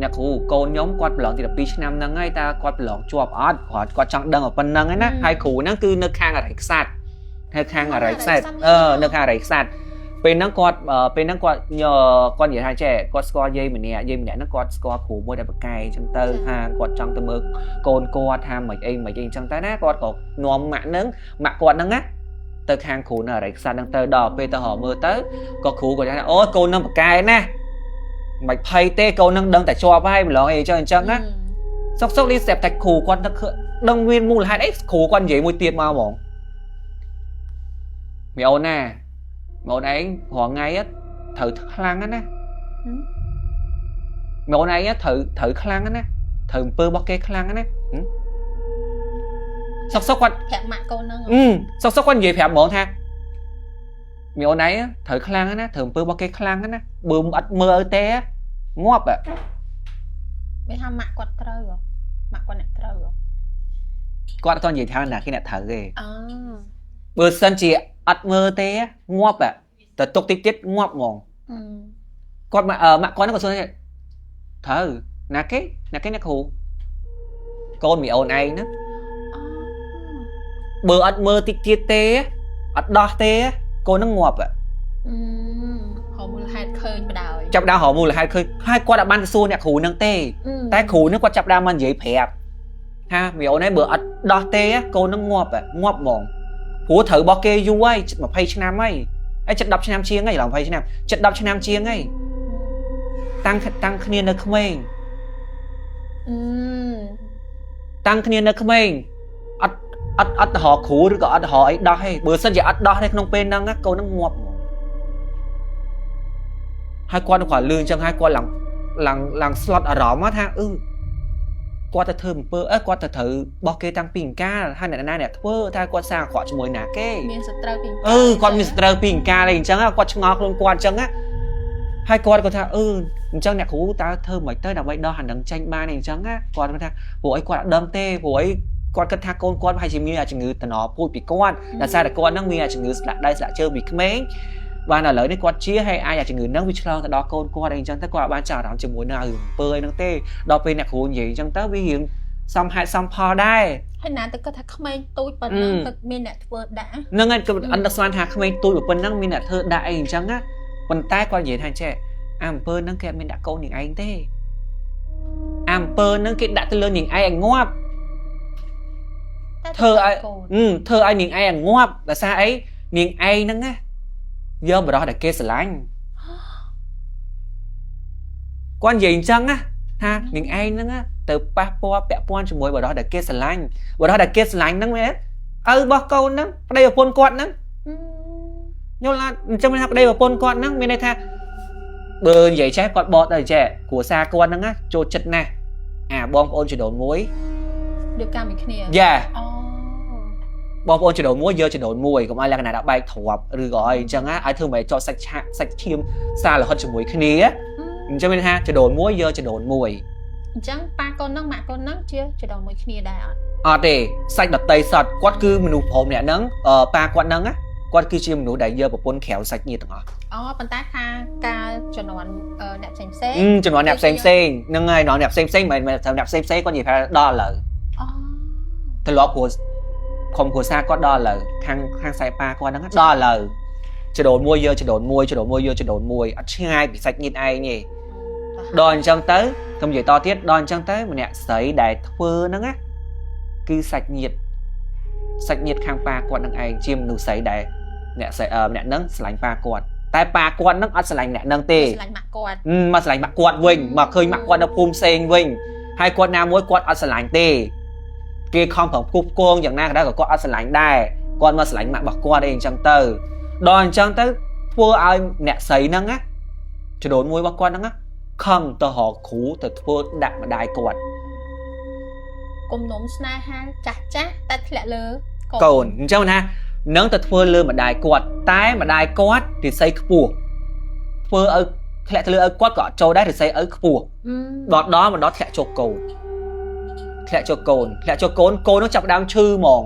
អ្នកគ្រូកូនខ្ញុំគាត់ប្រឡងទី12ឆ្នាំហ្នឹងហើយតើគាត់ប្រឡងជាប់អត់គាត់ចង់ដឹងប៉ុណ្្នឹងឯណាហើយគ្រូហ្នឹងគឺនៅខាងអរិយខ្សាត់នៅខាងអរិយខ្សាត់នៅខាងអរិយខ្សាត់ពេលហ្នឹងគាត់ពេលហ្នឹងគាត់គាត់និយាយថាចេះគាត់ស្គាល់យាយម្នាក់យាយម្នាក់ហ្នឹងគាត់ស្គាល់គ្រូមួយដែលប្រកែកអញ្ចឹងទៅថាគាត់ចង់ទៅមើលកូនគាត់ថាមិនអីមិនអីអញ្ចឹងតែណាគាត់ក៏នាំម៉ាក់ហ្នឹងម៉ាក់គាត់ហ្នឹងណាទៅខាងគ្រូនៅអរិយខ្សាត់ហ្នឹងទៅដល់ពេលទៅរកមើលទៅក៏គ្រូគាត់ថាអូកូនហ្នឹងប្រកែកណាមិនភ័យទេកូននឹងដឹងតែជាប់ហើយម្លងអីចឹងអញ្ចឹងណាសុកសុកនេះស្រាប់តែគ្រូគាត់នឹកដឹងមានមូលហេតុអីគ្រូគាត់និយាយមួយទៀតមកហ្មងមីអូនណាមីអូនឯងរាល់ថ្ងៃត្រូវខ្លាំងណាមីអូនឯងត្រូវខ្លាំងណាត្រូវអំពើរបស់គេខ្លាំងណាសុកសុកគាត់ ប្រាប់ម៉ាក់កូនហ្នឹង សុកសុកគាត់និយាយប្រាប់ហ្មងថាមីអូនឯងត្រូវខ្លាំងណាត្រូវអំពើរបស់គេខ្លាំងណាបើអត់មើលទេងាប់ មានថាម៉ាក់គាត់ត្រូវម៉ាក់គាត់អ្នកត្រូវ គាត់អត់និយាយថាណាគេអ្នកត្រូវទេបើសិនជាអត់មើលទេងាប់តែទុកតិចទៀតងាប់ហ្មងគាត់ម៉ាក់គាត់ហ្នឹងក៏សួរថាត្រូវណាគេណាគេអ្នកគ្រូកូនមីអូនឯងហ្នឹងបើអត់មើលតិចទៀតទេអត់ដោះទេកូនហ្នឹងងាប់ ហៅមូលហេតុឃើញបដ ாய் ចាប់ដើមហៅមូលហេតុឃើញហើយគាត់អត់បានទៅសួរអ្នកគ្រូហ្នឹងទេតែគ្រូហ្នឹងគាត់ចាប់ដើមមកនិយាយប្រាប់ថាមីអូនឯងបើអត់ដោះទេកូនហ្នឹងងាប់ងាប់ហ្មងព្រោះត្រូវរបស់គេយូរហើយ20ឆ្នាំហើយហើយជិត10ឆ្នាំជាងហើយឡើង20ឆ្នាំជិត10ឆ្នាំជាងហើយតាំងគ្នានៅក្មេងតាំងគ្នានៅក្មេងអត់អត់អត់ទៅរកគ្រូឬក៏អត់ទៅរកអីដោះទេបើសិនជាអត់ដោះទេក្នុងពេលហ្នឹងកូនហ្នឹងងាប់ហ្មងហើយគាត់គាត់លឺអញ្ចឹងហើយគាត់ឡើងស្លុតអារម្មណ៍ថាអឺគាត់ទៅធ្វើអំពើគាត់ទៅត្រូវបោះគេតាំងពីអង្ការហើយអ្នកណាអ្នកធ្វើថាគាត់សាងអាក្រក់ជាមួយណាគេ មានសត្រូវពី គាត់មានសត្រូវពីអង្ការអីអញ្ចឹងគាត់ឆ្ងល់ខ្លួនគាត់អញ្ចឹងណាហើយគាត់គាត់ថាអញ្ចឹងអ្នកគ្រូតើធ្វើមិនទៅដើម្បីដោះអានឹងចេញបានអីអញ្ចឹងណាគាត់គាត់ថាព្រោះអីគាត់អត់ដឹងទេព្រោះអីគាត់គិតថាកូនគាត់ប្រហែលជាមានជំងឺតំណពូជពីគាត់ដោយសារតែគាត់នឹងមានជំងឺស្លាក់ដៃស្លាក់ជើងពីក្មេងបានឥឡូវនេះគាត់ជាហើយអាចជំងឺហ្នឹងវាឆ្លងទៅដល់កូនគាត់អីអញ្ចឹងទៅគាត់បានចាប់អារម្មណ៍ជាមួយនឹងរឿងអំពើអីហ្នឹងទេដល់ពេលអ្នកគ្រូនិយាយអញ្ចឹងទៅវារៀងសំហេតុសំផលដែរ ហើយណាទៅគាត់ថាក្មេងទូចប៉ុណ្ណឹងគាត់មានអ្នកធ្វើដាក់ ហ្នឹងហើយគាត់អត់នឹកស្មានថាក្មេងទូចប៉ុណ្ណឹងមានអ្នកធ្វើដាក់អីអញ្ចឹងណាប៉ុន្តែគាត់និយាយថាចេះ អាអំពើហ្នឹងគេអត់មានដាក់កូននាងឯងទេអាអំពើហ្នឹងគេដាក់ទៅលើនាងឯងឲ្យងាប់ តែ ធ្វើឲ្យ កូន ធ្វើឲ្យនាងឯងឲ្យងាប់ដោយសារអីនាងឯងហ្នឹងណាយកបរិសដែលគេស្រឡាញ់គាត់និយាយអញ្ចឹងណាថានាងឯងហ្នឹងណាទៅប៉ះពាល់ពាក់ព័ន្ធជាមួយបរិសដែលគេស្រឡាញ់បរិសដែលគេស្រឡាញ់ហ្នឹងមែនឪរបស់កូនហ្នឹងប្តីប្រពន្ធគាត់ហ្នឹង អឺ យល់ណាអញ្ចឹងមានថាប្តីប្រពន្ធគាត់ហ្នឹងមានន័យថាបើនិយាយចេះគាត់បកទៅចេះគ្រួសារគាត់ហ្នឹងណាចូលចិត្តណាស់អាបងប្អូនជីដូនមួយ រៀបការមួយគ្នា យ៉ា អូ បងប្អូនជីដូនមួយយកជីដូនមួយកុំឲ្យលក្ខណៈថាបែកទ្រាប់ឬក៏អីអញ្ចឹងណាឲ្យធ្វើមិនឲ្យចោតសាច់ឆាសាច់ឈាមសារលហិតជាមួយគ្នាអញ្ចឹងមានន័យថាជីដូនមួយយកជីដូនមួយ អញ្ចឹងប៉ាកូនហ្នឹងម៉ាក់កូនហ្នឹងជាចដូនមួយគ្នាដែរអត់ អត់ទេសាច់ដតីសតគាត់គឺមនុស្សប្រុសម្នាក់ហ្នឹងអឺប៉ាគាត់ហ្នឹងណាគាត់គឺជាមនុស្សដែលយកប្រពន្ធក្រៅសាច់ញាតិទាំងអស់ អូប៉ុន្តែថាការជំនាន់អ្នកផ្សេងផ្សេង ចំនួនអ្នកផ្សេងផ្សេងហ្នឹងហើយចំនួនអ្នកផ្សេងផ្សេងមិនមែនអ្នកផ្សេងផ្សេងគាត់និយាយថាដល់ឥឡូវ អូ ត្រឡប់គ្រួក្រុមគ្រួសារគាត់ដល់ឥឡូវខាងខាងខ្សែប៉ាគាត់ហ្នឹងដល់ឥឡូវចដូនមួយយកចដូនមួយចដូនមួយយកចដូនមួយអត់ឆ្ងាយពីសាច់ញាតិឯងទេដល់អញ្ចឹងទៅខ្ញុំនិយាយតទៀតដល់អញ្ចឹងទៅម្នាក់ស្រីដែលធ្វើហ្នឹងណាគឺសាច់ញាតិសាច់ញាតិខាងប៉ាគាត់នឹងឯងជាមនុស្សស្រីដែលអ្នកស្រីម្នាក់ហ្នឹងស្រឡាញ់ប៉ាគាត់តែប៉ាគាត់ហ្នឹងអត់ស្រឡាញ់ម្នាក់ហ្នឹងទេ ស្រឡាញ់ម៉ាក់គាត់ មកស្រឡាញ់ម៉ាក់គាត់វិញមកឃើញម៉ាក់គាត់នៅភូមិផ្សេងវិញហើយគាត់ណាមួយគាត់អត់ស្រឡាញ់ទេគេខំប្រឹងផ្គូផ្គងយ៉ាងណាក៏ដោយក៏គាត់អត់ស្រឡាញ់ដែរគាត់មកស្រឡាញ់ម៉ាក់របស់គាត់ឯងអញ្ចឹងទៅដល់អញ្ចឹងទៅធ្វើឲ្យអ្នកស្រីហ្នឹងណាចដូនមួយរបស់គាត់ហ្នឹងណាខំទៅរកគ្រូទៅធ្វើដាក់ម្ដាយគាត់ គុំនំស្នេហាចាស់ចាស់តែធ្លាក់លើ កូនអញ្ចឹងណានឹងទៅធ្វើលើម្ដាយគាត់តែម្ដាយគាត់រិស័យខ្ពស់ធ្វើឲ្យធ្លាក់ទៅលើឲ្យគាត់ក៏អត់ចូលដែររិស័យឲ្យខ្ពស់ អឺ ដល់ដល់មកដល់ធ្លាក់ចូលកូនធ្លាក់ចូលកូនធ្លាក់ចូលកូនកូននោះចាប់ផ្ដើមឈឺហ្មង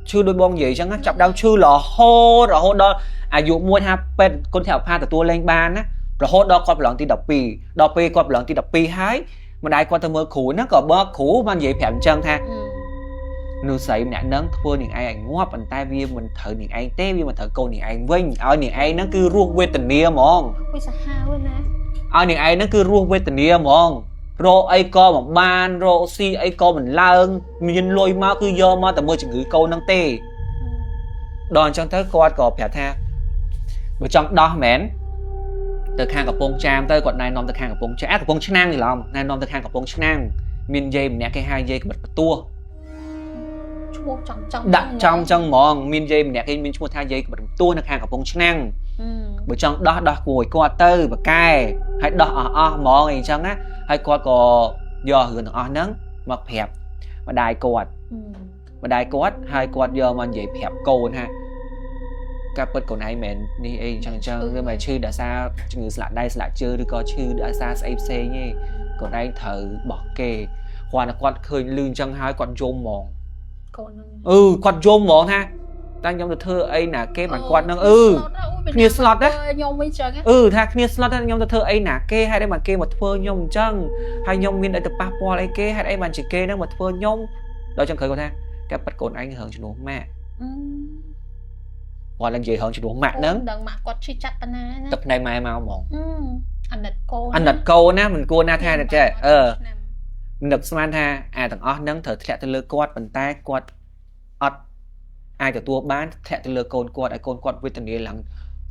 ឈឺដូចបងនិយាយអញ្ចឹងណាចាប់ផ្ដើមឈឺរហូតរហូតដល់អាយុមួយថាពេទ្យគុណធម៌ផាទទួលលែងបានណារហូតដល់គាត់ប្រឡងទី12ដល់ពេលគាត់ប្រឡងទី12ហើយម្ដាយគាត់ទៅមើលគ្រូហ្នឹងក៏បើគ្រូបាននិយាយប្រាប់អញ្ចឹងថា អឺ មនុស្សស្រីម្នាក់ហ្នឹងធ្វើនាងឯងឲ្យងាប់ប៉ុន្តែវាមិនត្រូវនាងឯងទេវាមិនត្រូវកូននាងឯងវិញឲ្យនាងឯងហ្នឹងគឺរស់វេទនាហ្មង វិសាហាវណា ឲ្យនាងឯងហ្នឹងគឺរស់វេទនាហ្មងរកអីក៏មិនបានរកស៊ីអីក៏មិនឡើងមានលុយមកគឺយកមកតែមើលជំងឺកូនហ្នឹងទេដល់អញ្ចឹងទៅគាត់ក៏ប្រាប់ថាបើចង់ដោះមែនទៅខាងកំពង់ចាមទៅគាត់ណែនាំទៅខាងកំពង់ចាមអាកំពង់ឆ្នាំងច្រឡំណែនាំទៅខាងកំពង់ឆ្នាំងមានយាយម្នាក់គេហៅយាយក្បិតបន្ទោះ ឈ្មោះចំចំ ដាក់ចំចឹងហ្មងមានយាយម្នាក់គេមានឈ្មោះថាយាយក្បិតបន្ទោះនៅខាងកំពង់ឆ្នាំង អឺ បើចង់ដោះដោះគួយគាត់ទៅបកែហើយដោះអស់អស់ហ្មងអីចឹងណាហើយគាត់ក៏យករឿងទាំងអស់ហ្នឹងមកប្រាប់ម្ដាយគាត់ អឺ ម្ដាយគាត់ហើយគាត់យកមកនិយាយប្រាប់កូនថាការពិតកូនឯងមិននេះអីចឹងចឹងឬមកឈឺដោយសារជំងឺស្លាកដៃស្លាកជើងឬក៏ឈឺដោយសារស្អីផ្សេងទេកូនឯងត្រូវបោះគេគាត់តែគាត់ឃើញលឺចឹងហើយគាត់យំហ្មង កូនហ្នឹង អឺគាត់យំហ្មងថាតែខ្ញុំទៅធ្វើអីណាគេបានគាត់នឹងអឺ គ្នាស្លុតណា ខ្ញុំវិញចឹងណា អឺថាគ្នាស្លុតថាខ្ញុំទៅធ្វើអីណាគេហេតុអីបានគេមកធ្វើខ្ញុំអញ្ចឹងហើយខ្ញុំមានអីទៅប៉ះពាល់អីគេហេតុអីបានជាគេហ្នឹងមកធ្វើខ្ញុំដល់ចឹងក្រោយគាត់ថាគេប៉ាត់កូនឯងរឿងជំនួសម៉ាក់ អឺ គាត់នឹងនិយាយរឿងជំនួសម៉ាក់ហ្នឹង ដឹងម៉ាក់គាត់ឈឺចាប់ប៉ុណ្ណាណា ទឹកភ្នែកម៉ែមកហ្មង អឺអាណិតកូន អាណិតកូនណាមិនគួរណាថាចេះអឺនឹកស្មានថាអាទាំងអស់ហ្នឹងត្រូវធ្លាក់ទៅលើគាត់ប៉ុន្តែគាត់អត់អាចទទួលបានធ្លាក់ទៅលើកូនគាត់ឲ្យកូនគាត់វេទនាឡើង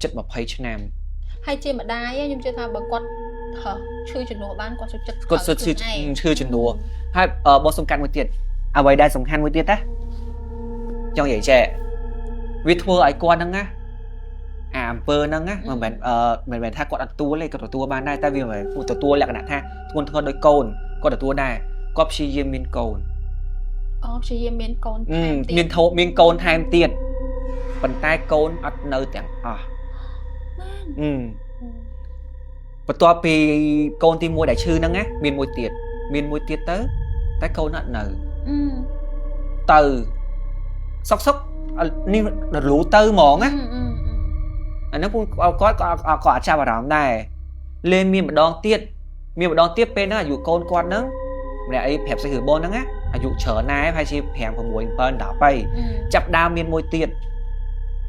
ជិត20ឆ្នាំ ហើយជាម្ដាយខ្ញុំជឿថាបើគាត់ហឺឈឺជំនួសបានគាត់សុខចិត្ត គាត់សុខឈឺឈឺជំនួស ហើយបងសំខាន់មួយទៀតអ្វីដែលសំខាន់មួយទៀតណាចង់និយាយចេះវាធ្វើឲ្យគាត់ហ្នឹងណាអាអំពើហ្នឹងណាមិនមែនមិនមែនថាគាត់អត់ទទួលទេគាត់ទទួលបានដែរតែវាមិនមែនទទួលលក្ខណៈថាធ្ងន់ធ្ងរដោយកូនគាត់ទទួលដែរគាត់ព្យាយាមមានកូន អូព្យាយាមមានកូន អឺ ថែមទៀត មានធោមានកូនថែមទៀតប៉ុន្តែកូនអត់នៅទាំងអស់ មែន អឺបន្ទាប់ពីកូនទី1ដែលឈឺហ្នឹងណាមានមួយទៀតមានមួយទៀតទៅតែកូនអត់នៅ អឺ ទៅសុកសុកអត់នេះរលូទៅហ្មងណា អឺអឺ អាហ្នឹងពួកគាត់ក៏ក៏អត់ចាប់អារម្មណ៍ដែរលេងមានម្ដងទៀតមានម្ដងទៀតពេលហ្នឹងអាយុកូនគាត់ហ្នឹងម្នាក់អីប្រាប់សាច់រឿងបងហ្នឹងណាអាយុច្រើនណាស់ប្រហែលជា5 6 7 10ហើយ អឺ ចាប់ដើមមានមួយទៀត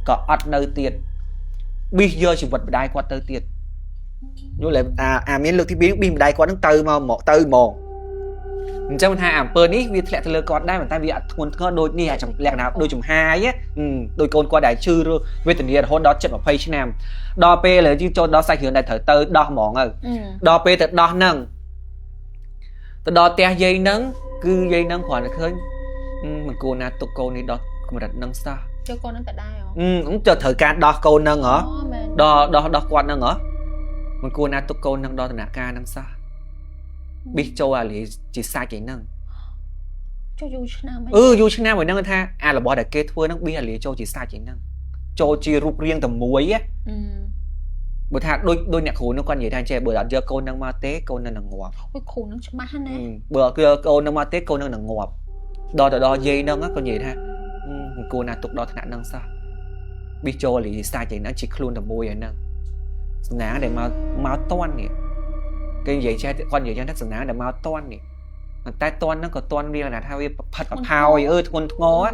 ក៏អត់នៅទៀតប៊ីសយកជីវិតម្ដាយគាត់ទៅទៀត យល់ទេអាអាមានលើកទី2ហ្នឹងប៊ីម្ដាយគាត់ហ្នឹងទៅមកមកទៅហ្មងអញ្ចឹងថាអាអំពើនេះវាធ្លាក់ទៅលើគាត់ដែរប៉ុន្តែវាអត់ធ្ងន់ធ្ងរដូចនេះអាចលក្ខណៈដូចចំហាយដូចកូនគាត់ដែលឈឺវេទនារហូតដល់70 20ឆ្នាំដល់ពេលឥឡូវយើងចូលដល់សាច់រឿងដែលត្រូវទៅដោះហ្មងទៅដល់ពេលទៅដោះហ្នឹងទៅដល់ផ្ទះយាយហ្នឹងគឺយាយហ្នឹងគ្រាន់តែឃើញមិនគួរណាទុកកូននេះដល់កម្រិតហ្នឹងសោះ យកកូនហ្នឹងទៅដែរហ៎ អឺទៅត្រូវការដោះកូនហ្នឹងហ៎ អូមែន ដល់ដោះដោះគាត់ហ្នឹងហ៎មិនគួរណាទុកកូនហ្នឹងដល់ដំណាក់កាលហ្នឹងសោះប៊ីសចូលអាលីជាសាច់ឯហ្នឹង ចុះយូរឆ្នាំ អឺយូរឆ្នាំមួយហ្នឹងថាអារបស់ដែលគេធ្វើហ្នឹងប៊ីសអាលីចូលជាសាច់ឯហ្នឹងចូលជារូបរាងតែមួយណាបើថាដូចដូចអ្នកគ្រូនោះគាត់និយាយថាចេះបើអត់យកកូនហ្នឹងមកទេកូននឹងនឹងងាប់ អូយគ្រូហ្នឹងច្បាស់ណាស់ បើអត់យកកូនហ្នឹងមកទេកូននឹងនឹងងាប់ដល់ទៅដល់យាយហ្នឹងគាត់និយាយថាមិនគួរណាទុកដល់ថ្នាក់ហ្នឹងសោះប៊ីសចូលអាលីសាច់ឯហ្នឹងជាខ្លួនតែមួយឯហ្នឹងសំណាងដែលមកមកតន់នេះគេនិយាយចេះគាត់និយាយចឹងថាសំណាងដែលមកតន់នេះប៉ុន្តែតន់ហ្នឹងក៏តន់វាណាថាវាផិតប្រផោយអឺធ្ងន់ធ្ងរ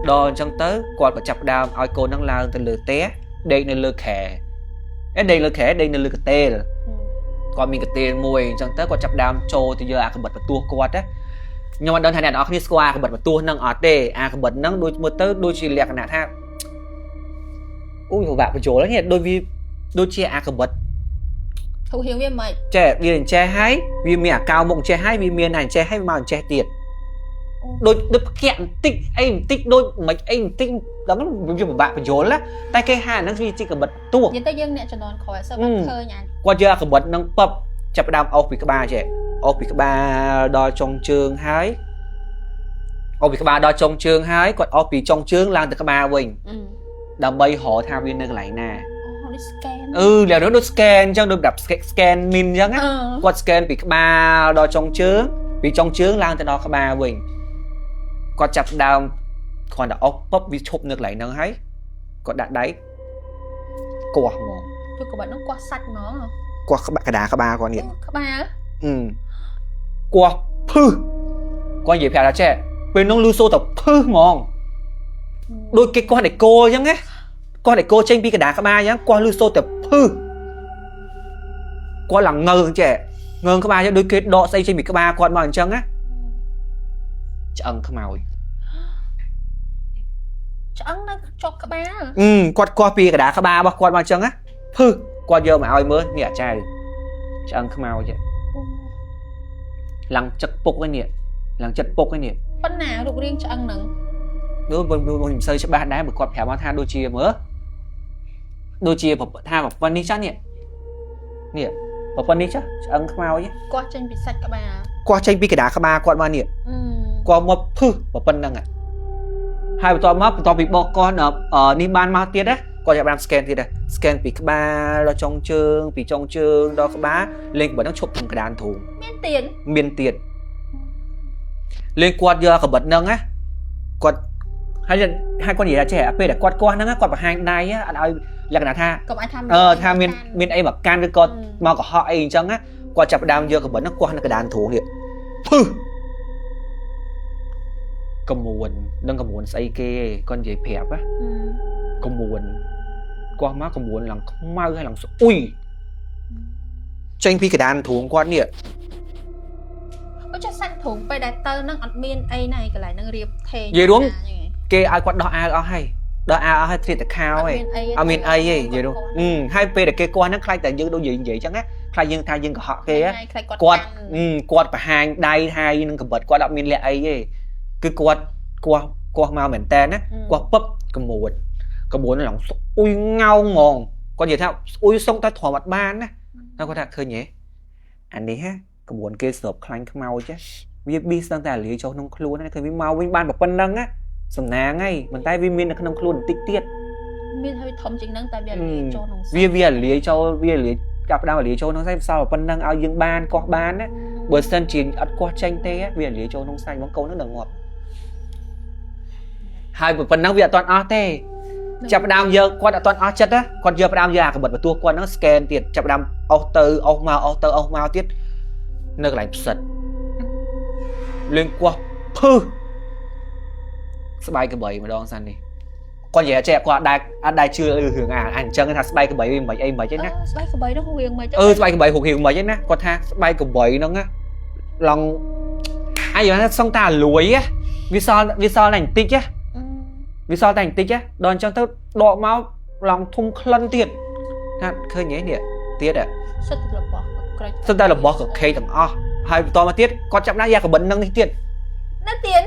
ដល់អញ្ចឹងទៅគាត់ក៏ចាប់ផ្ដើមឲ្យកូនហ្នឹងឡើងទៅលើផ្ទះដេកនៅលើខែអេដេកលើខែដេកនៅលើកន្ទេលគាត់មានកន្ទេលមួយអញ្ចឹងទៅគាត់ចាប់ផ្ដើមចូលទៅយកអាកបិតបន្ទោះគាត់ណាខ្ញុំអត់ដឹងថាអ្នកនរគ្នាស្គាល់អាកបិតបន្ទោះហ្នឹងអត់ទេអាកបិតហ្នឹងដូចមើលទៅដូចជាលក្ខណៈថាអូយពិបាកបញ្យល់ហ្នឹងដូចវាដូចជាអាកបិត ធូរហៀងវាមិន ចេះវាអញ្ចេះហើយវាមានអាកោមុខអញ្ចេះហើយវាមានអាអញ្ចេះហើយមកអញ្ចេះទៀតដូចដូចផ្កាក់បន្តិចអីបន្តិចដូចមិនអីបន្តិចដល់ហ្នឹងវាពិបាកបញ្យល់ណាតែគេហាអាហ្នឹងវាជាកបិតទោះ និយាយទៅយើងអ្នកជំនាន់ក្រោយអត់សូវបានឃើញអា គាត់យកអាកបិតហ្នឹងពឹបចាប់ផ្ដើមអោសពីក្បាលចេះអោសពីក្បាលដល់ចុងជើងហើយអោសពីក្បាលដល់ចុងជើងហើយគាត់អោសពីចុងជើងឡើងទៅក្បាលវិញដើម្បីរកថាវានៅកន្លែងណា អូនេះ scan អឺឡើយនោះដូច scan អញ្ចឹងដូចแบบ scan មីនអញ្ចឹងណាគាត់ scan ពីក្បាលដល់ចុងជើងពីចុងជើងឡើងទៅដល់ក្បាលវិញគាត់ចាប់ដើមគ្រាន់តែអុកពឹបវាឈប់នៅកន្លែងហ្នឹងហើយគាត់ដាក់ដៃគាស់ហ្មង គឺក្បាត់ហ្នឹងគាស់សាច់ហ្មង គាស់ក្បាលកដាក្បាលគាត់នេះ ក្បាល អឺគាស់ភឹសគាត់និយាយប្រាប់ថាចេះពេលនោះលឺសូរតែភឹសហ្មងដូចគេគាស់ដេកោអញ្ចឹងណាគាស់ដេកោចេញពីកដាក្បាលអញ្ចឹងគាស់លឺសូរតែភឹសគាត់ឡើងងើងចេះងើងក្បាលអញ្ចឹងដូចគេដកស្អីចេញពីក្បាលគាត់មកអញ្ចឹងណាឆ្អឹងខ្មោច ឆ្អឹងនៅជាប់ក្បាល អឺគាត់គាស់ពីកដាក្បាលរបស់គាត់មកអញ្ចឹងណាភឹសគាត់យកមកឲ្យមើលនេះអាចៅឆ្អឹងខ្មោចឡើងចិត្តពុកឯនេះឡើងចិត្តពុកឯនេះ ប៉ុណ្ណារូបរាងឆ្អឹងហ្នឹង នោះមិនមិនសូវច្បាស់ដែរបើគាត់ប្រាប់មកថាដូចជាមើលដូចជាថាប្រព័ន្ធនេះចាស់នេះនេះប្រព័ន្ធនេះចាស់ឆ្អឹងខ្មោច គាស់ចេញពីសាច់ក្បាល គាត់ចេញពីកដាក្បាលគាត់មកនេះគាត់មកភឹសប្រព័ន្ធហ្នឹងហើយបន្ទាប់មកបន្ទាប់ពីបកកោះនេះបានមកទៀតណាគាត់ចាប់បាន scan ទៀតដែរ scan ពីក្បាលដល់ចុងជើងពីចុងជើងដល់ក្បាលលេងក្បិតហ្នឹងឈប់ត្រឹមកដានទ្រូង មានទៀត មានទៀតលេងគាត់យកកបិតហ្នឹងណាគាត់ហើយហើយគាត់និយាយថាចេះពេលដែលគាត់គាស់ហ្នឹងគាត់បង្ហាញដៃអត់ឲ្យលក្ខណៈថា កុំឲ្យថា អឺថាមានមានអីមកកាន់ឬក៏មកកុហកអីអញ្ចឹងណាគាត់ចាប់ផ្ដើមយកកបិតហ្នឹងគាស់នៅកដានទ្រូងនេះភឹសកមួននឹងកមួនស្អីគេគាត់និយាយប្រាប់ណាកមួនគាស់មកកមួនឡើងខ្មៅហើយឡើងស្អុយចេញពីកដានទ្រូងគាត់នេះ អូចាសាច់ទ្រូងពេលដែលទៅនឹងអត់មានអីណាកន្លែងនឹងរៀបថេ និយាយរួមគេឲ្យគាត់ដោះអាវអស់ហើយដោះអាវអស់ហើយត្រៀតតែខោឯងអត់មានអីទេនិយាយរួមហើយពេលដែលគេគាស់ហ្នឹងខ្លាចតែយើងដូចនិយាយអញ្ចឹងណាខ្លាចយើងថាយើងកុហកគេគាត់គាត់បង្ហាញដៃថានឹងកបិតគាត់អត់មានលាក់អីទេគឺគាត់គាស់គាស់មកមែនតើណាគាស់ពឹបកមួនកមួនឡើងស្អុយងោងហ្មងគាត់និយាយថាស្អុយសុងតែទ្រាំអត់បានណាតែគាត់ថាឃើញទេអានេះហ่ะកមួនគេស្រូបខ្លាញ់ខ្មោចវាប៊ីស្ដឹងតែលាយចូលក្នុងខ្លួនណាឃើញវាមកវិញបានប៉ុណ្្នឹងណាសំណាងហើយប៉ុន្តែវាមាននៅក្នុងខ្លួនបន្តិចទៀត មានហើយធំជាងហ្នឹងតែវាលាយចូលក្នុង វាវាលាយចូលវាលាយចាប់ដើមលាយចូលក្នុងសាច់សល់ប៉ុណ្្នឹងឲ្យយើងបានគាស់បានណាបើសិនជាអត់គាស់ចេញទេវាលាយចូលក្នុងសាច់បងកូនហ្នឹងដល់ងាប់ហើយប៉ុណ្្នឹងវាអត់ទាន់អស់ទេចាប់ដើមយកគាត់អត់ទាន់អស់ចិត្តណាគាត់យកផ្ដើមយកអាកបិតបន្ទោះគាត់ហ្នឹង scan ទៀតចាប់ដើមអស់ទៅអស់មកអស់ទៅអស់មកទៀតនៅកន្លែងផ្សិតលេងគាស់ភឹសស្បែកក្របីម្ដងសិននេះ គាត់និយាយចេះគាត់អត់ដែលអត់ដែលជឿរឿងអាអញ្ចឹងថាស្បែកក្របីវាមិនអីមិនអីណា ស្បែកក្របីនោះរៀងមិន អឺស្បែកក្របីរូបរាងមិនអីណាគាត់ថាស្បែកក្របីហ្នឹងណាឡងអាយថាសឹងតាលួយវាសល់តែបន្តិចណាវាសល់តែបន្តិចណាដល់អញ្ចឹងទៅដកមកឡងធុំក្លិនទៀតថាឃើញទេនេះទៀត សិតតែរបស់ក្រេច សិតតែរបស់កខេទាំងអស់ហើយបន្តមកទៀតគាត់ចាប់ណាយ៉ាកបិននឹងនេះទៀត នៅទៀត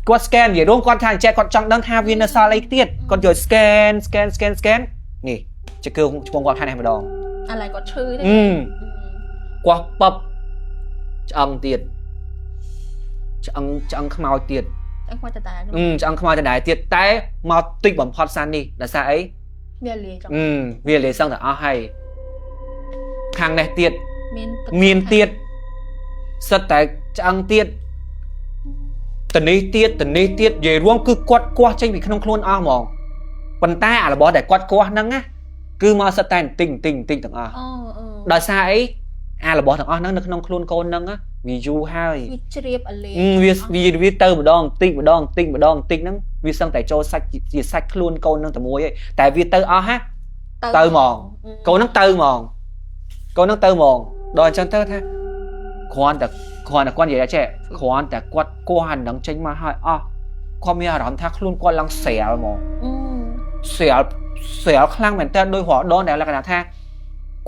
គាត់ scan និយាយរួមគាត់ថាអញ្ចេះគាត់ចង់ដឹងថាវានៅសល់អីទៀតគាត់យក scan scan scan scan នេះជាគឺឈ្មោះគាត់ថានេះម្ដង អាឡៃគាត់ឈឺទេ អឺគាត់ពឹបឆ្អឹងទៀតឆ្អឹងឆ្អឹងខ្មោចទៀត ឆ្អឹងខ្មោចតតែ អឺឆ្អឹងខ្មោចដដែលទៀតតែមកតិចបំផុតសាននេះដោយសារអី វាលាយចង់ អឺវាលាយសឹងតែអស់ហើយខាងនេះទៀត មាន មានទៀតសិតតែឆ្អឹងទៀតតនេះទៀតតនេះទៀតនិយាយរួមគឺគាត់គាស់ចេញពីក្នុងខ្លួនអស់ហ្មងប៉ុន្តែអារបស់ដែលគាត់គាស់ហ្នឹងណាគឺមកសិតតែបន្តិចបន្តិចបន្តិចទាំងអស់ អូអឺ ដោយសារអីអារបស់ទាំងអស់ហ្នឹងនៅក្នុងខ្លួនកូនហ្នឹងណាវាយូរហើយ វាជ្រាបអាលាយ វាវាវាទៅម្ដងបន្តិចម្ដងបន្តិចម្ដងបន្តិចហ្នឹងវាសឹងតែចូលសាច់ជាសាច់ខ្លួនកូនហ្នឹងតែមួយឯងតែវាទៅអស់ហា ទៅហ្មង កូនហ្នឹងទៅហ្មងកូនហ្នឹងទៅហ្មងដល់អញ្ចឹងទៅថាគ្រាន់តែគាត់និយាយថាចេះគ្រាន់តែគាត់គាស់អាហ្នឹងចេញមកហើយអស់គាត់មានអារម្មណ៍ថាខ្លួនគាត់ឡើងស្រាលហ្មង អឺ ស្រាលស្រាលខ្លាំងមែនតើដោយរាល់ដងដែលលក្ខណៈថា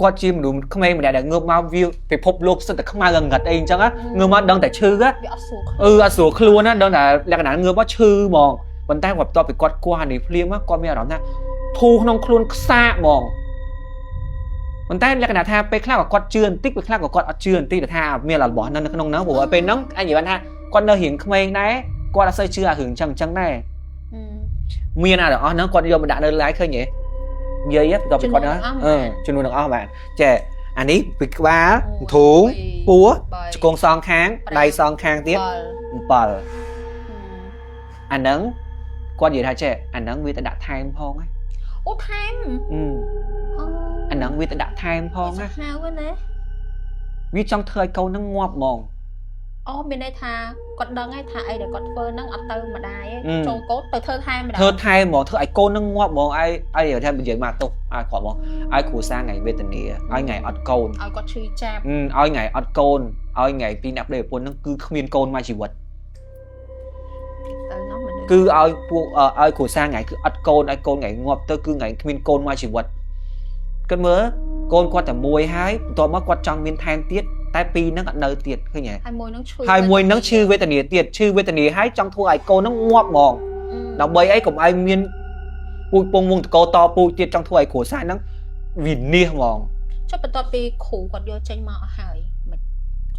គាត់ជាមនុស្សក្មេងម្នាក់ដែលងើបមកវាពិភពលោកសិតតែខ្មៅងងឹតអីអញ្ចឹងណាងើបមកដឹងតែឈឺណា វាអត់ស្រួល អឺអត់ស្រួលខ្លួនណាដឹងតែលក្ខណៈងើបមកឈឺហ្មងប៉ុន្តែគាត់បន្ទាប់ពីគាត់គាស់អានេះភ្លាមគាត់មានអារម្មណ៍ថាធូរក្នុងខ្លួនខ្សាកហ្មងប៉ុន្តែលក្ខណៈថាពេលខ្លះក៏គាត់ជឿបន្តិចពេលខ្លះក៏គាត់អត់ជឿបន្តិចថាមានរបស់នៅក្នុងហ្នឹងព្រោះពេលហ្នឹងអញនិយាយបានថាគាត់នៅរៀងក្មេងដែរគាត់អត់សូវជឿអារឿងចឹងចឹងដែរមានអារបស់ហ្នឹងគាត់យកមកដាក់នៅ live ឃើញទេនិយាយបន្ទាប់ពីគាត់អឺចំនួនទាំងអស់បាទចេះអានេះពីក្បាលធូងពោះជង្គង់សងខាងដៃសងខាងទៀត7អាហ្នឹងគាត់និយាយថាចេះអាហ្នឹងវាទៅដាក់ថែមផងណា អូថែម អឺ អូ អាហ្នឹងវាទៅដាក់ថែមផងណា ហៅណា វាចង់ធ្វើឲ្យកូនហ្នឹងងាប់ហ្មង អូមានន័យថាគាត់ដឹងហើយថាអីដែលគាត់ធ្វើហ្នឹងអត់ទៅម្ដាយចូលកូនទៅធ្វើថែមម្ដាយ ធ្វើថែមហ្មងធ្វើឲ្យកូនហ្នឹងងាប់ហ្មងឲ្យឲ្យថានិយាយមកទោសឲ្យគាត់ហ្មងឲ្យគ្រួសារថ្ងៃវេទនាឲ្យថ្ងៃអត់កូន ឲ្យគាត់ឈឺចាប់ ឲ្យថ្ងៃអត់កូនឲ្យថ្ងៃពីអ្នកប្តីប្រពន្ធហ្នឹងគឺគ្មានកូនមួយជីវិត ទៅនោះមនុស្ស គឺឲ្យពួកឲ្យគ្រួសារថ្ងៃគឺអត់កូនឲ្យកូនថ្ងៃងាប់ទៅគឺថ្ងៃគ្មានកូនមួយជីវិតគាត់មើលកូនគាត់តែមួយហើយបន្ទាប់មកគាត់ចង់មានថែមទៀតតែពីរហ្នឹងអត់នៅទៀតឃើញទេ ហើយមួយនឹងឈឺ ហើយមួយហ្នឹងឈឺវេទនាទៀតឈឺវេទនាហើយចង់ធ្វើឲ្យកូនហ្នឹងងាប់ហ្មងដើម្បីអីកុំឲ្យមានពូជពងវងតកោតពូជទៀតចង់ធ្វើឲ្យគ្រួសារហ្នឹងវិនាសហ្មង ចុះបន្ទាប់ពីគ្រូគាត់យកចេញមកអស់ហើយមិន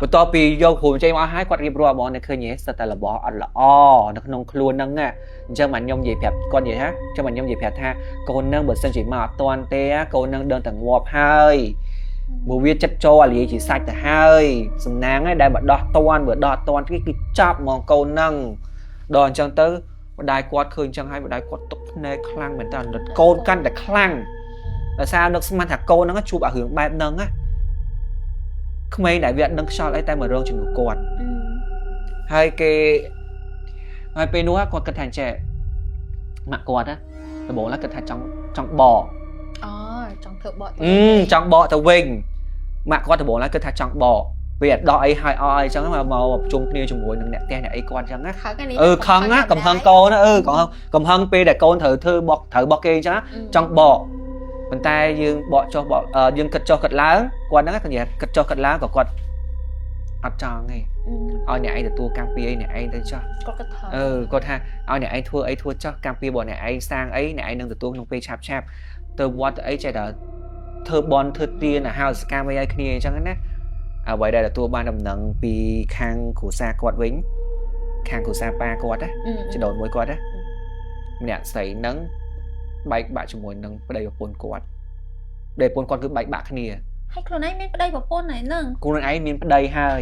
បន្ទាប់ពីយកគ្រូចេញមកហើយគាត់រៀបរាប់ហ្មងនៅឃើញទេសិតតែរបស់អត់ល្អនៅក្នុងខ្លួនហ្នឹងណាអញ្ចឹងបាទខ្ញុំនិយាយប្រាប់គាត់និយាយថាអញ្ចឹងបាទខ្ញុំនិយាយប្រាប់ថាកូនហ្នឹងបើសិនជាមកអត់តាន់ទេកូនហ្នឹងដឹងតែងាប់ហើយព្រោះវាចិត្តចូលអាលាយជាសាច់ទៅហើយសំណាងឯងដែលបើដោះតាន់បើដោះអត់តាន់គេគឺចាប់ហ្មងកូនហ្នឹងដល់អញ្ចឹងទៅម្ដាយគាត់ឃើញអញ្ចឹងហើយម្ដាយគាត់ទុកភ្នែកខ្លាំងមែនតើកូនកាន់តែខ្លាំងដោយសារនឹកស្មានថាកូនហ្នឹងជួបអារឿងបែបហ្នឹងណាក្មេងដែលវាអត់ដឹងខ្យល់អីតែមករងជំនួសគាត់ហើយគេហើយពេលនោះគាត់គិតថាអញ្ចេះម៉ាក់គាត់ណាដំបូងឡើយគិតថាចង់ចង់បក អូចង់ធ្វើបក អឺចង់បកទៅវិញម៉ាក់គាត់ដំបូងឡើយគិតថាចង់បកវាអត់ដោះអីហើយអស់អីចឹងមកមកប្រជុំគ្នាជាមួយនឹងអ្នកផ្ទះអ្នកអីគាត់ចឹងណា ខឹងនេះ អឺខឹងណាកំហឹងកូនណាអឺកំហឹងកំហឹងពេលដែលកូនត្រូវធ្វើបកត្រូវបកគេអញ្ចឹងចង់បកប៉ុន្តែយើងបកចុះបកយើងគិតចុះគិតឡើងគាត់ហ្នឹងគាត់និយាយគិតចុះគិតឡើងក៏គាត់អត់ចង់ទេឲ្យអ្នកឯងទទួលកម្មពីអីអ្នកឯងទៅចុះ គាត់គិតថា អឺគាត់ថាឲ្យអ្នកឯងធ្វើអីធ្វើចុះកម្មពីរបស់អ្នកឯងសាងអីអ្នកឯងនឹងទទួលក្នុងពេលឆាប់ឆាប់ទៅវត្តទៅអីចេះតែធ្វើបន់ធ្វើទានអាហារសកម្មអីឲ្យគ្នាអញ្ចឹងណាអ្វីដែលទទួលបានដំណឹងពីខាងគ្រួសារគាត់វិញខាងគ្រួសារប៉ាគាត់ណាចដូនមួយគាត់ណាម្នាក់ស្រីហ្នឹងបែកបាក់ជាមួយនឹងប្តីប្រពន្ធគាត់ប្តីប្រពន្ធគាត់គឺបែកបាក់គ្នា ហើយខ្លួនឯងមានប្តីប្រពន្ធហើយហ្នឹង ខ្លួនឯងមានប្តីហើយ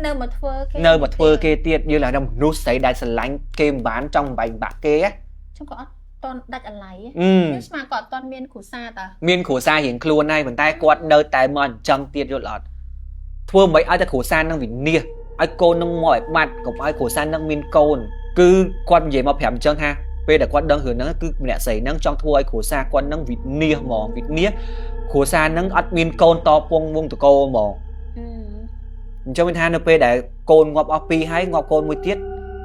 នៅមកធ្វើគេ នៅមកធ្វើគេទៀតយើងឡើងដល់មនុស្សស្រីដែលស្រឡាញ់គេមិនបានចង់បែកបាក់គេ ខ្ញុំក៏អត់តន់ដាច់អាឡ័យ អឺ ខ្ញុំស្មានគាត់អត់តន់មានគ្រួសារតា មានគ្រួសាររៀងខ្លួនហើយប៉ុន្តែគាត់នៅតែមកអញ្ចឹងទៀតយល់អត់ធ្វើមិនឲ្យតែគ្រួសារនឹងវិនាសឲ្យកូននឹងមកឲ្យបាត់កុំឲ្យគ្រួសារនឹងមានកូនគឺគាត់និយាយមកប្រាប់អញ្ចឹងថា ពេលដែលគាត់ដឹងរឿងហ្នឹងគឺម្នាក់ស្រីហ្នឹងចង់ធ្វើឲ្យគ្រួសារគាត់ហ្នឹងវិនាសហ្មងវិនាសគ្រួសារហ្នឹងអត់មានកូនតពងវងតកោហ្មង អញ្ចឹងមានថានៅពេលដែលកូនងាប់អស់ពីរហើយងាប់កូនមួយទៀត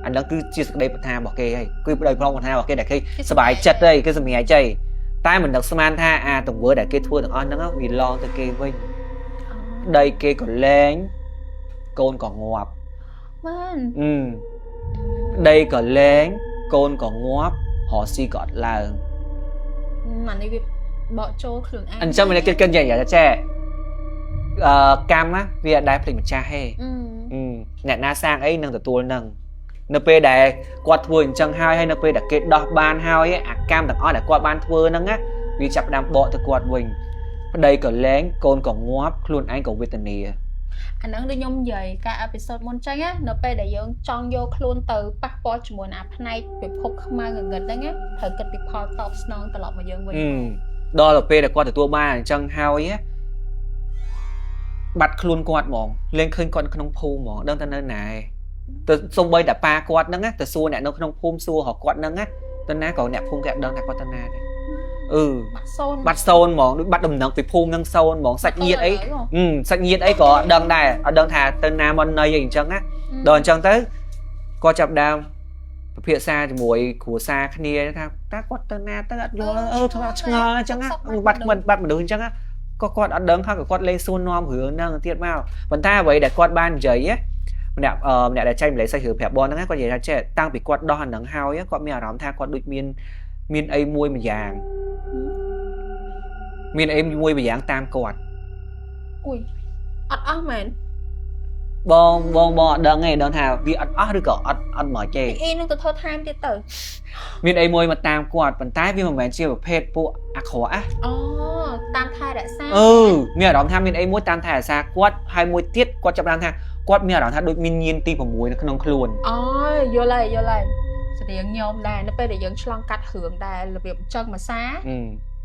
អាហ្នឹងគឺជាសេចក្តីប្រាថ្នារបស់គេហើយគឺប្តីប្រុសប្រាថ្នារបស់គេដែលគេសប្បាយចិត្តហើយគឺសម្រេចហើយតែមិននឹកស្មានថាអាទង្វើដែលគេធ្វើទាំងអស់ហ្នឹងវាឡងទៅគេវិញប្តីគេក៏លែងកូនក៏ងាប់ មែន អឺប្តីក៏លែងកូនក៏ងាប់រកស៊ីក៏អត់ឡើង អានេះវាបកចូលខ្លួនឯង អញ្ចឹងមានគិតគិតយ៉ាងយ៉ាងចេះកម្មណាវាអត់ដែលភ្លេចម្ចាស់ទេ អឺ អឺអ្នកណាសាងអីនឹងទទួលនឹងនៅពេលដែលគាត់ធ្វើអញ្ចឹងហើយហើយនៅពេលដែលគេដោះបានហើយអាកម្មទាំងអស់ដែលគាត់បានធ្វើហ្នឹងណាវាចាប់ផ្ដើមបកទៅគាត់វិញប្តីក៏លែងកូនក៏ងាប់ខ្លួនឯងក៏វេទនា អាហ្នឹងដូចខ្ញុំនិយាយការ episode មុនចឹងណានៅពេលដែលយើងចង់យកខ្លួនទៅប៉ះពាល់ជាមួយនឹងអាផ្នែកពិភពខ្មៅងងឹតហ្នឹងណាត្រូវគិតពីផលតបស្នងត្រឡប់មកយើងវិញ អឺដល់ទៅពេលដែលគាត់ទទួលបានអញ្ចឹងហើយណាបាត់ខ្លួនគាត់ហ្មងលែងឃើញគាត់នៅក្នុងភូមិហ្មងដឹងតែនៅណាឯងទៅសំបីតែប៉ាគាត់ហ្នឹងណាទៅសួរអ្នកនៅក្នុងភូមិសួររកគាត់ហ្នឹងណាទៅណាក៏អ្នកភូមិគេអត់ដឹងថាគាត់ទៅណាដែរអឺ បាត់សូន្យ បាត់សូន្យហ្មងដូចបាត់ដំណឹងពីភូមិនឹងសូន្យហ្មងសាច់ញាតិអីសាច់ញាតិអីក៏អត់ដឹងដែរអត់ដឹងថាទៅណាមកណីអីអញ្ចឹងណាដល់អញ្ចឹងទៅគាត់ចាប់ដើមពិភាក្សាជាមួយគ្រួសារគ្នាថាតើគាត់ទៅណាទៅអត់យល់អឺធ្វើឆ្ងល់អញ្ចឹងណាបាត់មិនបាត់មនុស្សអញ្ចឹងណាក៏គាត់អត់ដឹងហើយក៏គាត់លេងសួរនាំរឿងហ្នឹងទៀតមកប៉ុន្តែអ្វីដែលគាត់បាននិយាយម្នាក់ម្នាក់ដែលចែកម្លែកសាច់រឿងប្រាប់បងហ្នឹងគាត់និយាយថាចេះតាំងពីគាត់ដោះអាហ្នឹងហើយគាត់មានអារម្មណ៍ថាគាត់ដូចមានមានអីមួយម្យ៉ាងមានអីមួយម្យ៉ាងតាមគាត់ អុយអត់អស់មែន បងបងបងអត់ដឹងទេដឹងថាវាអត់អស់ឬក៏អត់អត់មកទេ អ៊ីនឹងទៅធ្វើថែមទៀតទៅ មានអីមួយមកតាមគាត់ប៉ុន្តែវាមិនមែនជាប្រភេទពួកអាក្រក់ណា អូតាមថែរក្សា អឺមានអារម្មណ៍ថាមានអីមួយតាមថែរក្សាគាត់ហើយមួយទៀតគាត់ចាប់ផ្ដើមថាគាត់មានអារម្មណ៍ថាដូចមានញៀនទី6នៅក្នុងខ្លួន អូយល់ហើយយល់ហើយស្រៀងញោមដែរនៅពេលដែលយើងឆ្លងកាត់រឿងដែររបៀបអញ្ចឹងមួយសា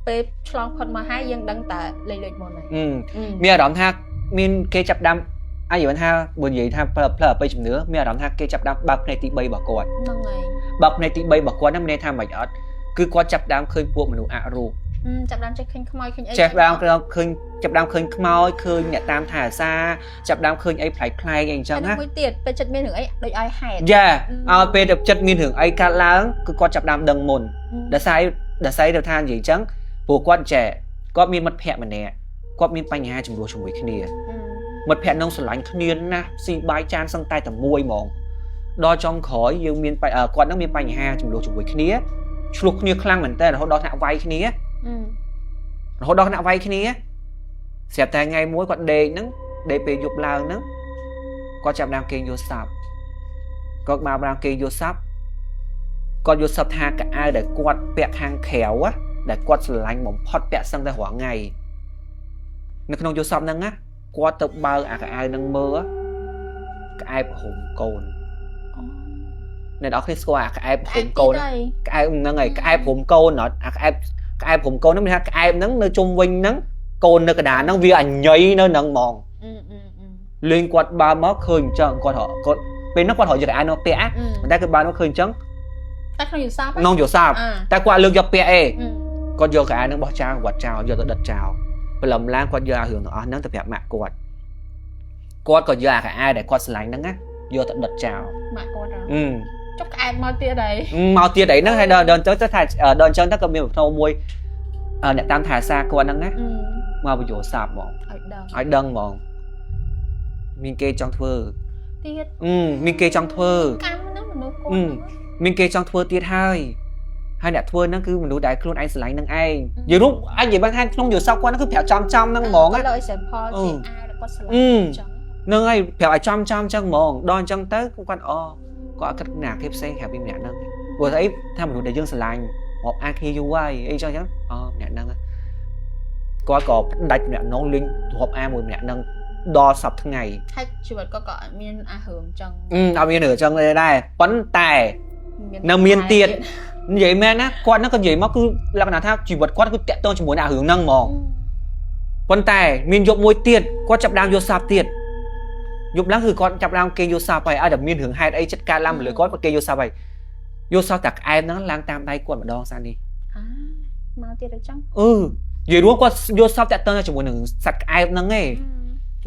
ពេលឆ្លងផុតមកហើយយើងដឹងតែលេខលេខមុនហើយ មានអារម្មណ៍ថាមានគេចាប់ផ្ដើមអាចនិយាយថាបើនិយាយថាផ្លផ្លអបិយជំនឿមានអារម្មណ៍ថាគេចាប់ផ្ដើមបើកភ្នែកទី3របស់គាត់ ហ្នឹងហើយ បើកភ្នែកទី3របស់គាត់ហ្នឹងមានន័យថាមិនអត់គឺគាត់ចាប់ផ្ដើមឃើញពួកមនុស្សអរូប ចាប់ដើមចេះឃើញខ្មោចឃើញអី ចេះដើមឃើញចាប់ដើមឃើញខ្មោចឃើញអ្នកតាមថែអាសាចាប់ដើមឃើញអីប្លែកប្លែកអីអញ្ចឹងណា មួយទៀតពេលចិត្តមានរឿងអីដូចឲ្យហេតុ យ៉ាឲ្យពេលទៅចិត្តមានរឿងអីកើតឡើងគឺគាត់ចាប់ដើមដឹងមុនដោយសារដោយសារទៅថានិយាយអញ្ចឹងព្រោះគាត់ចេះគាត់មានមិត្តភ័ក្តិម្នាក់គាត់មានបញ្ហាចំនួនជាមួយគ្នាមិត្តភ័ក្តិនឹងស្រឡាញ់គ្នាណាស់ស៊ីបាយចានសឹងតែតែមួយហ្មងដល់ចុងក្រោយយើងមានគាត់នឹងមានបញ្ហាចំនួនជាមួយគ្នាឆ្លោះគ្នាខ្លាំងមែនតើរហូតដល់ថ្នាក់វាយគ្នារហូតដល់ថ្នាក់វាយគ្នាស្រាប់តែថ្ងៃមួយគាត់ដេកហ្នឹងដេកពេលយប់ឡើងហ្នឹងគាត់ចាប់ដើមគេងយល់សប្តិគាត់មកដើមគេងយល់សប្តិគាត់យល់សប្តិថាកៅអៅដែលគាត់ពាក់ខាងក្រៅដែលគាត់ស្រឡាញ់បំផុតពាក់សឹងតែរាល់ថ្ងៃនៅក្នុងយល់សប្តិហ្នឹងណាគាត់ទៅបើកអាកៅអៅហ្នឹងមើលក្អែបរុំកូនអ្នកនរគ្នាស្គាល់អាក្អែបរុំកូនក្អែបហ្នឹងហើយក្អែបរុំកូនអត់អាក្អែបក្អែបរុំកូនហ្នឹងមានថាក្អែបហ្នឹងនៅជុំវិញហ្នឹងកូននៅកណ្ដាលហ្នឹងវាអញ័យនៅហ្នឹងហ្មងលេងគាត់បើមកឃើញអញ្ចឹងគាត់គាត់ពេលហ្នឹងគាត់រកយកកៅអៅនោះពាក់ប៉ុន្តែគឺបើមកឃើញអញ្ចឹង តែក្នុងយល់សប្តិ ក្នុងយល់សប្តិតែគាត់លើកយកពាក់ឯងគាត់យកកៅអៅហ្នឹងបោះចោលគាត់ចោលយកទៅដិតចោលព្រលឹមឡើងគាត់យកអារឿងទាំងអស់ហ្នឹងទៅប្រាប់ម៉ាក់គាត់គាត់ក៏យកអាកៅអៅដែលគាត់ស្រឡាញ់ហ្នឹងណាយកទៅដិតចោល ម៉ាក់គាត់ចុះក្អែបមកទៀតអី មកទៀតអីហ្នឹងហើយដល់ដល់ទៅថាដល់អញ្ចឹងទៅក៏មានប្រផ្នូមួយអ្នកតាមថែសារគាត់ហ្នឹងណាមកបញ្យោសាប់ហ្មង ឲ្យដឹង ឲ្យដឹងហ្មងមានគេចង់ធ្វើ ទៀត មានគេចង់ធ្វើ កម្មហ្នឹងមនុស្សគាត់ មានគេចង់ធ្វើទៀតហើយហើយអ្នកធ្វើហ្នឹងគឺមនុស្សដែលខ្លួនឯងស្រឡាញ់ហ្នឹងឯងនិយាយរូបអញនិយាយបានថាក្នុងយល់សប្តិគាត់ហ្នឹងគឺប្រាប់ចំចំហ្នឹងហ្មង ណាលើ example ជាអាវគាត់ស្រឡាញ់អញ្ចឹង ហ្នឹងហើយប្រាប់ឲ្យចំចំអញ្ចឹងហ្មងដល់អញ្ចឹងទៅគាត់អគាត់អត់គិតណាគេផ្សេងក្រៅពីម្នាក់ហ្នឹងព្រោះស្អីថាមនុស្សដែលយើងស្រឡាញ់រាប់អានគ្នាយូរហើយអីចឹងចឹងអូម្នាក់ហ្នឹងគាត់ក៏ផ្ដាច់ម្នាក់ហ្នឹងលេងរាប់អានមួយម្នាក់ហ្នឹងដល់សប្តាហ៍ថ្ងៃ ហើយជីវិតគាត់ក៏អត់មានអារឿងចឹង អត់មានរឿងចឹងដែរប៉ុន្តែនៅមានទៀតនិយាយមែនណាគាត់ហ្នឹងក៏និយាយមកគឺលក្ខណៈថាជីវិតគាត់គឺតាក់ទងជាមួយនឹងអារឿងហ្នឹងហ្មងប៉ុន្តែមានយប់មួយទៀតគាត់ចាប់ដើមយល់សប្តិទៀតយប់ឡើងគឺគាត់ចាប់ដើមគេយល់សប្តិហើយឲ្យតែមានរឿងហេតុអីចិត្តកើតឡើងមកលើគាត់គាត់គេយល់សប្តិហើយ យល់សពតែក្អែមហ្នឹងឡើងតាមដៃគាត់ម្ដងសានេះ អាមកទៀតអញ្ចឹង អឺនិយាយរួមគាត់យល់សពតាក់ទងជាមួយនឹងសត្វក្អែមហ្នឹងឯង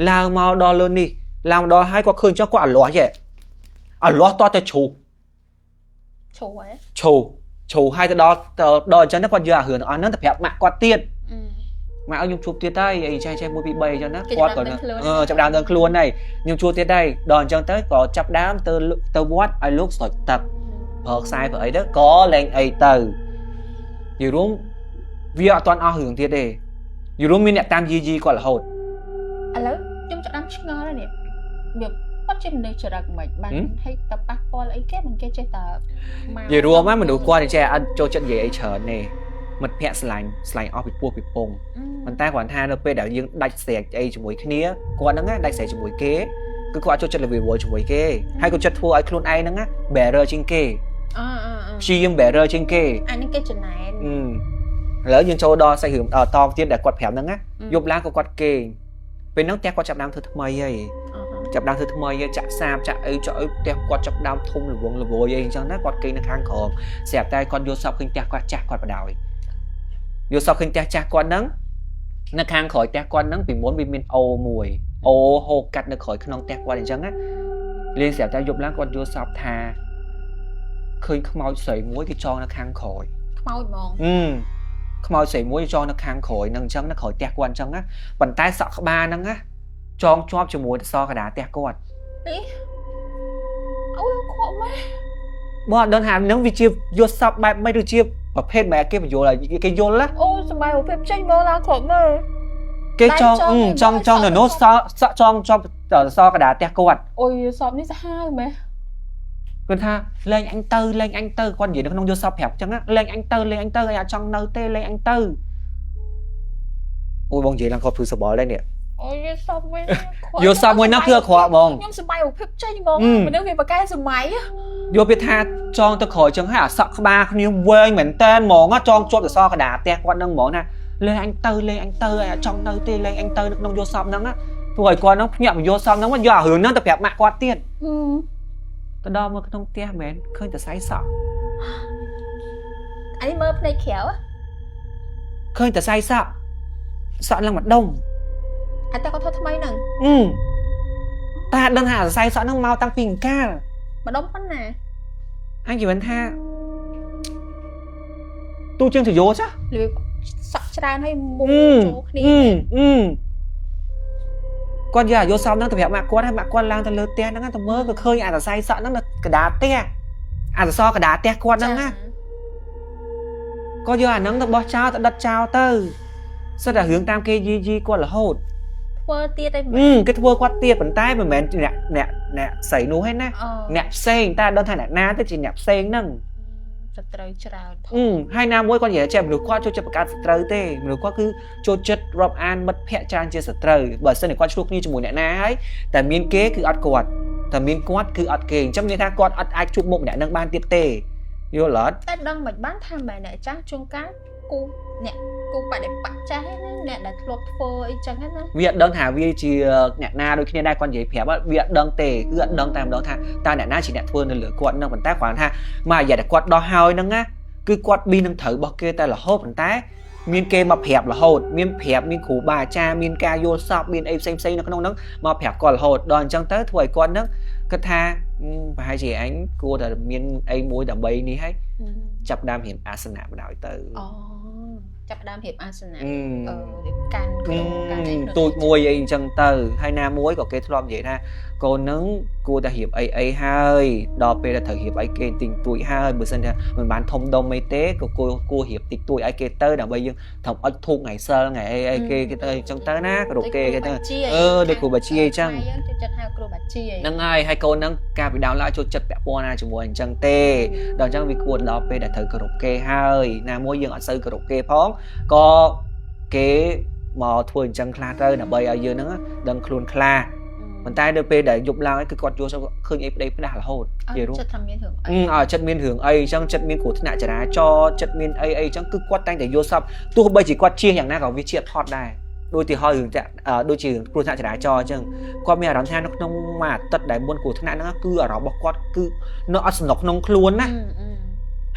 ឡើងមកដល់លើនេះឡើងមកដល់ហើយគាត់ឃើញចុះគាត់អាលាស់ចេះអាលាស់តតែជ្រូក ឈួរហ៎ ឈោឈោហើយទៅដល់ទៅដល់អញ្ចឹងទៅគាត់យកអារឿងទាំងអស់ហ្នឹងទៅប្រាប់ម៉ាក់គាត់ទៀតម៉ាក់ឲ្យខ្ញុំជួបទៀតហើយអីចេះចេះ1 2 3អញ្ចឹងណាគាត់ក៏អឺចាប់ដើមដឹងខ្លួនហើយខ្ញុំជួបទៀតហើយដល់អញ្ចឹងទៅក៏ចាប់ដើមទៅទៅវត្តឲ្យលោកស្រោចទឹកប្រើខ្សែប្រើអីទៅក៏លែងអីទៅនិយាយរួមវាអត់ទាន់អស់រឿងទៀតទេនិយាយរួមមានអ្នកតាមយីយីគាត់រហូត ឥឡូវខ្ញុំចាប់ដើមឆ្ងល់ហើយនេះវាគាត់ជាមនុស្សចរិតមិនបានហើយតប៉ះពាល់អីគេមិនគេចេះតែមក និយាយរួមហ្នឹងមនុស្សគាត់ចេះអត់ចូលចិត្តនិយាយអីច្រើនទេមិត្តភក្តិស្រឡាញ់ស្រឡាញ់អស់ពីពោះពីពង ប៉ុន្តែគ្រាន់ថានៅពេលដែលយើងដាច់ស្រែកអីជាមួយគ្នាគាត់ហ្នឹងណាដាច់ស្រែកជាមួយគេគឺគាត់អត់ចូលចិត្តល្វីវល់ជាមួយគេហើយគាត់ចិត្តធ្វើឲ្យខ្លួនឯងហ្នឹងណា better ជាងគេ អអអ ព្យាយាម better ជាងគេ អានេះគេចំណែន អឺឥឡូវយើងចូលដល់សាច់រឿងតទៀតដែលគាត់ប្រាប់ហ្នឹងណាយប់ឡើងក៏គាត់គេងពេលហ្នឹងផ្ទះគាត់ចាប់ដើមធ្វើថ្មីហើយចាប់ដើមធ្វើថ្មីហើយចាក់សាបចាក់អីចាក់អីផ្ទះគាត់ចាប់ដើមធំល្វងល្វើយអីអញ្ចឹងណាគាត់គេងនៅខាងក្រោមស្រាប់តែគាត់យល់សពឃើញផ្ទះគាត់ចាស់គាត់បដ ாய் យល់សពឃើញផ្ទះចាស់គាត់ហ្នឹងនៅខាងក្រោយផ្ទះគាត់ហ្នឹងពីមុនវាមានអូមួយអូហូរកាត់នៅក្រោយក្នុងផ្ទះគាត់អញ្ចឹងណាលេងស្រាប់តែយប់ឡើងគាត់យល់សពថាឃើញខ្មោចស្រីមួយគេចងនៅខាងក្រោយ ខ្មោចហ្មង អឺខ្មោចស្រីមួយចងនៅខាងក្រោយហ្នឹងអញ្ចឹងនៅក្រោយផ្ទះគាត់អញ្ចឹងណាប៉ុន្តែសក់ក្បាលហ្នឹងណាចងជាប់ជាមួយសកដាផ្ទះគាត់ អូយខកម៉េះ បងអត់ដឹងថាហ្នឹងវាជាយល់សពបែបម៉េចឬជាប្រភេទម៉េចគេបញ្យល់ឲ្យគេយល់ណា អូសបាយរូបភាពចេញមកឡើងខកមើល គេចងចងចងនៅនោះសក់សក់ចងជាប់សកដាផ្ទះគាត់ អូយសពនេះសាហាវម៉េះ គាត់ថាលែងអញទៅលែងអញទៅគាត់និយាយនៅក្នុងយល់សពប្រាប់អញ្ចឹងណាលែងអញទៅលែងអញទៅអញអត់ចង់នៅទេលែងអញទៅអូយបងនិយាយឡើងគាត់ព្រឺសបល់ដែរនេះ អូយសពមួយ យល់សពមួយហ្នឹងគឺអាក្រក់ហ្មង ខ្ញុំសបាយរូបភាពចេញហ្មងមនុស្សវាបកកែសម័យ យកពាក្យថាចងទៅក្រោយចឹងហើយអាសក់ក្បាលគ្នាវែងមែនតែនហ្មងចងជាប់ទៅសកដាផ្ទះគាត់ហ្នឹងហ្មងណាលែងអញទៅលែងអញទៅអញអត់ចង់នៅទេលែងអញទៅនៅក្នុងយល់សពហ្នឹងណាព្រោះឲ្យគាត់ហ្នឹងភ្ញាក់មកយល់សពហ្នឹងមកយកអារឿងហ្នឹងទៅប្រាប់ម៉ាក់គាត់ទៀតទៅដល់មកក្នុងផ្ទះមែនឃើញតែសៃសក់ អានេះមើលភ្នែកក្រៅ ឃើញតែសៃសក់សក់ឡើងម្ដុំ អត់តែគាត់ធ្វើថ្មីហ្នឹង អឺតែដឹងថាសរសៃសក់ហ្នឹងមកតាំងពីអង្កាល ម្ដុំប៉ុណ្ណា អញនិយាយថាទូជាងទៅយោចា របៀបសក់ច្រើនហើយមុំចូលគ្នា អឺអឺគាត់យកអាយុសោមហ្នឹងទៅប្រាប់ម៉ាក់គាត់ហើយម៉ាក់គាត់ឡើងទៅលើផ្ទះហ្នឹងទៅមើលក៏ឃើញអាសរសៃសក់ហ្នឹងនៅកណ្ដាលផ្ទះអាសរសកណ្ដាលផ្ទះគាត់ហ្នឹងណាគាត់យកអាហ្នឹងទៅបោះចោលទៅដុតចោលទៅសិតតែរឿងតាមគេយីយីគាត់រហូត ធ្វើទៀតឯង អឺគេធ្វើគាត់ទៀតប៉ុន្តែមិនមែនអ្នកអ្នកអ្នកស្រីនោះទេណាអ្នកផ្សេងតែដឹងថាអ្នកណាទៅជាអ្នកផ្សេងហ្នឹង សត្រូវច្រើន អឺហើយណាមួយគាត់និយាយចេះមនុស្សគាត់ចូលចិត្តបង្កើតសត្រូវទេមនុស្សគាត់គឺចូលចិត្តរាប់អានមិត្តភក្តិច្រើនជាសត្រូវបើសិនជាគាត់ឆ្លោះគ្នាជាមួយអ្នកណាហើយតែមានគេគឺអត់គាត់តែមានគាត់គឺអត់គេអញ្ចឹងមានថាគាត់អត់អាចជួបមុខអ្នកនឹងបានទៀតទេយល់អត់ តែដឹងមិនបានថាមែនអ្នកចាស់ជួនកាលគូអ្នកគូបដិបត្តិចាស់ណាអ្នកដែលធ្លាប់ធ្វើអីចឹងណា វាអត់ដឹងថាវាជាអ្នកណាដូចគ្នាដែរគាត់និយាយប្រាប់វាអត់ដឹងទេគឺអត់ដឹងតែម្ដងថាតើអ្នកណាជាអ្នកធ្វើនៅលើគាត់នឹងប៉ុន្តែគ្រាន់ថាមករយៈដែលគាត់ដោះហើយហ្នឹងណាគឺគាត់ប៊ីនឹងត្រូវរបស់គេតែរហូតប៉ុន្តែមានគេមកប្រាប់រហូតមានប្រាប់មានគ្រូបាអាចារ្យមានការយល់សពមានអីផ្សេងផ្សេងនៅក្នុងហ្នឹងមកប្រាប់គាត់រហូតដល់អញ្ចឹងទៅធ្វើឲ្យគាត់ហ្នឹងគិតថាប្រហែលជាអញគួរតែមានអីមួយដើម្បីនេះហើយចាប់ដើមរៀនអាសនៈបណ្ដោយទៅ អូចាប់ដើមរៀបអាសនៈអឺរៀបកាន់ខ្លួនកាន់អី ទូចមួយអីអញ្ចឹងទៅហើយណាមួយក៏គេធ្លាប់និយាយថាកូននឹងគួរតែរៀបអីអីហើយដល់ពេលដែលត្រូវរៀបអីគេទិញទួយហើយបើសិនថាមិនបានធំដុំអីទេក៏គួរគួររៀបតិចទួយឲ្យគេទៅដើម្បីយើងត្រូវអុចធូបថ្ងៃសិលថ្ងៃអីអីគេគេទៅអញ្ចឹងទៅណាគ្រប់គេគេទៅអឺដូចគ្រូបាជាអញ្ចឹង យើងចូលចិត្តហៅគ្រូបាជា ហ្នឹងហើយហើយកូនហ្នឹងកាលពីដើមឡើយចូលចិត្តពាក់ព័ន្ធណាជាមួយអញ្ចឹងទេដល់អញ្ចឹងវាគួរដល់ពេលដែលត្រូវគោរពគេហើយណាមួយយើងអត់សូវគោរពគេផងក៏គេមកធ្វើអញ្ចឹងខ្លះទៅដើម្បីឲ្យយើងហ្នឹងដឹងខ្លួនខ្លះប៉ុន្តែនៅពេលដែលយប់ឡើងគឺគាត់យល់ឃើញអីប្តីផ្ដាស់រហូត និយាយរួមចិត្តថាមានរឿងអី អើចិត្តមានរឿងអីអញ្ចឹងចិត្តមានគ្រោះថ្នាក់ចរាចរណ៍ចិត្តមានអីអីអញ្ចឹងគឺគាត់តែងតែយល់សពទោះបីជាគាត់ជៀសយ៉ាងណាក៏វាជាថត់ដែរដូចទីហើយរឿងដូចជាគ្រោះថ្នាក់ចរាចរណ៍អញ្ចឹងគាត់មានអារម្មណ៍ថានៅក្នុងមួយអាទិត្យដែលមុនគ្រោះថ្នាក់ហ្នឹងគឺអារម្មណ៍របស់គាត់គឺនៅអត់សំណុកក្នុងខ្លួនណា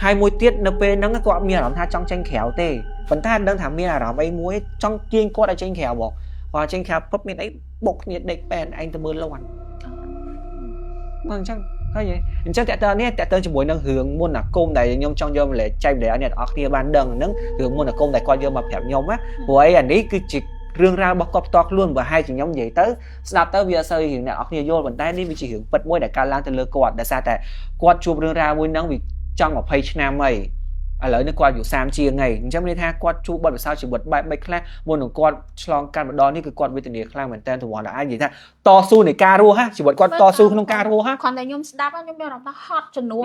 ហើយមួយទៀតនៅពេលហ្នឹងគាត់អត់មានអារម្មណ៍ថាចង់ចេញក្រៅទេប៉ុន្តែអត់ដឹងថាមានអារម្មណ៍អីមួយចង់ទាញគាត់ឲ្យចេញក្រៅហ្មងគាត់ចេញក្រៅពុបមានអីបុកគ្នាដេកប៉ែនឯងទៅមើលលាន់មកអញ្ចឹងឃើញទេអញ្ចឹងតើតើនេះតើតើជាមួយនឹងរឿងមុនអាគមដែលខ្ញុំចង់យកម្លែកចែកម្លែកឲ្យអ្នកទាំងអស់គ្នាបានដឹងហ្នឹងរឿងមុនអាគមដែលគាត់យកមកប្រាប់ខ្ញុំណាព្រោះអីអានេះគឺជារឿងរ៉ាវរបស់គាត់ផ្ទាល់ខ្លួនបើហែជាខ្ញុំនិយាយទៅស្ដាប់ទៅវាអត់សូវរឿងអ្នកនរគ្នាយល់ប៉ុន្តែនេះវាជារឿងពិតមួយដែលកើតឡើងទៅលើគាត់ដោយសារតែគាត់ជួបរឿងរ៉ាវមួយហ្នឹងវាចង់20ឆ្នាំហើយឥឡូវនេះគាត់អាយុ30ជាងហើយអញ្ចឹងមានន័យថាគាត់ជួបបទពិសោធន៍ជីវិតបែបម៉េចខ្លះមុននឹងគាត់ឆ្លងកាត់ម្ដងនេះគឺគាត់វេទនាខ្លាំងមែនតើទម្រាំតែអាចនិយាយថាតស៊ូនៃការរស់ហ่ะជីវិតគាត់តស៊ូក្នុងការរស់ហ่ะ គ្រាន់តែខ្ញុំស្ដាប់ខ្ញុំមានអារម្មណ៍ថាហត់ជំនួស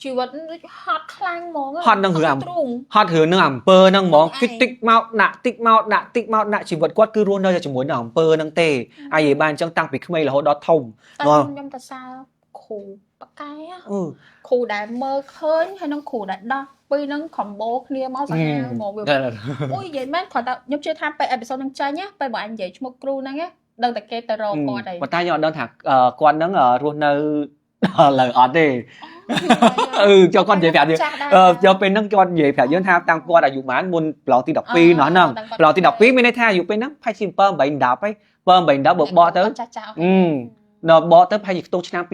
ជីវិតដូចហត់ខ្លាំងហ្មង ហត់នឹងរឿង ទ្រូង ហត់រឿងនឹងអំពើហ្នឹងហ្មងគឺតិចមកដាក់តិចមកដាក់តិចមកដាក់ជីវិតគាត់គឺរស់នៅតែជាមួយនឹងអំពើហ្នឹងទេអាយនិយាយបានអញ្ចឹងតាំងពីក្មេងរហូតដល់ធំ តែខ្ញុំទៅសើគ្រូប៉កែគ្រូដែលមើលឃើញហើយនឹងគ្រូដែលដោះពីរហ្នឹង combo គ្នាមកសាហាវហ្មងវាអូយនិយាយមែនគ្រាន់តែខ្ញុំជឿថាពេល episode ហ្នឹងចាញ់ណាពេលបើអញនិយាយឈ្មោះគ្រូហ្នឹងណាដឹងតែគេទៅរកគាត់ហើយ ប៉ុន្តែខ្ញុំអត់ដឹងថាគាត់ហ្នឹងរស់នៅលើអត់ទេអឺចូលគាត់និយាយប្រាប់យើងអឺចូលពេលហ្នឹងគាត់និយាយប្រាប់យើងថាតាំងគាត់អាយុប៉ុន្មានមុនប្រឡងទី12នោះហ្នឹងប្រឡងទី12មានន័យថាអាយុពេលហ្នឹងប្រហែលជា7 8 10ហើយ7 8 10បើបកទៅ ចាស់ចាស់ អឺដល់បកទៅប្រហែលជាខ្ទង់ឆ្នាំ2010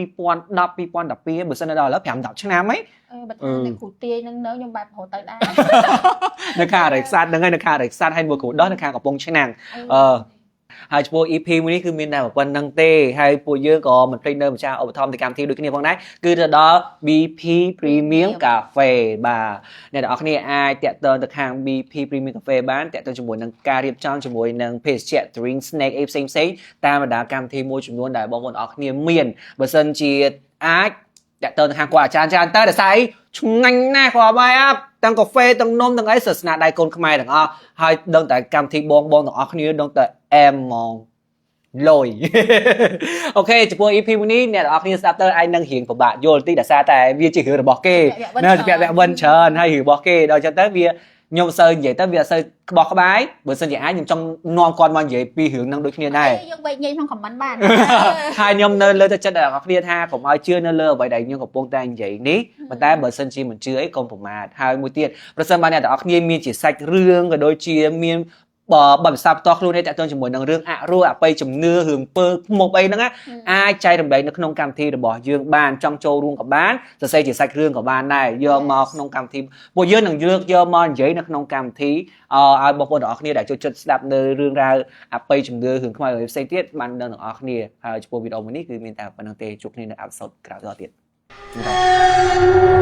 2012បើសិនដល់ឥឡូវ5 10ឆ្នាំហើយ អឺបើថាតែគ្រូទាយនឹងនៅខ្ញុំបែបរត់ទៅដែរ នៅខាងអរិយខ្សាត់ហ្នឹងហើយនៅខាងអរិយខ្សាត់ហើយមួយគ្រូដោះនៅខាងកំពង់ឆ្នាំងអឺហើយចំពោះ EP មួយនេះគឺមានតែប៉ុណ្្នឹងទេហើយពួកយើងក៏មិនភ្លេចនៅម្ចាស់ឧបត្ថម្ភនៃកម្មវិធីដូចគ្នាផងដែរគឺទៅដល់ BP Premium Cafe បាទអ្នកទាំងអស់គ្នាអាចតាក់ទងទៅខាង BP Premium Cafe បានតាក់ទងជាមួយនឹងការរៀបចំជាមួយនឹងភេសជ្ជៈ drink snack អីផ្សេងផ្សេងតាមបណ្ដាកម្មវិធីមួយចំនួនដែលបងប្អូនអរគ្នាមានបើសិនជាអាចតាក់ទងទៅខាងគាត់អាចារ្យច្រើនទៅដោយសារអីឆ្ងាញ់ណាស់គាត់បាយអាប់ទាំងកាហ្វេទាំងនំទាំងអីសាសនាដៃកូនខ្មែរទាំងអស់ហើយដឹងតែកម្មវិធីបងបងទាំងអស់គ្នាដឹងតែអែមហ្មងលយ OK ចំពោះ EP មួយនេះអ្នកទាំងអស់គ្នាស្ដាប់ទៅអាចនឹងរៀងពិបាកយល់តិចដោយសារតែវាជារឿងរបស់គេនៅជាពាក់វិនច្រើនហើយរឿងរបស់គេដល់ចឹងទៅវាខ្ញុំសូវនិយាយទៅវាអត់សូវក្បោះក្បាយបើសិនជាអាចខ្ញុំចង់នាំគាត់មកនិយាយពីរឿងហ្នឹងដូចគ្នាដែរ យើងវែកញែកក្នុង comment បាន ហើយខ្ញុំនៅលើទឹកចិត្តដល់អ្នកគ្នាថាកុំឲ្យជឿនៅលើអ្វីដែលខ្ញុំកំពុងតែនិយាយនេះប៉ុន្តែបើសិនជាមិនជឿអីកុំប្រមាថហើយមួយទៀតប្រសិនបើអ្នកទាំងអស់គ្នាមានជាសាច់រឿងក៏ដូចជាមានបទពិសោធន៍ផ្ទាល់ខ្លួននេះតាក់ទងជាមួយនឹងរឿងអរោះអបិយជំនឿរឿងពើខ្មុបអីហ្នឹងណាអាចចែករំលែកនៅក្នុងកម្មវិធីរបស់យើងបានចង់ចូលរួមក៏បានសរសេរជាសាច់រឿងក៏បានដែរយកមកក្នុងកម្មវិធីពួកយើងនឹងលើកយកមកនិយាយនៅក្នុងកម្មវិធីឲ្យបងប្អូនទាំងអស់គ្នាដែលចូលចិត្តស្ដាប់នៅរឿងរ៉ាវអបិយជំនឿរឿងខ្មោចផ្សេងទៀតបានដឹងទាំងអស់គ្នាហើយចំពោះវីដេអូមួយនេះគឺមានតែប៉ុណ្្នឹងទេជួបគ្នានៅepisode ក្រោយៗទៀត។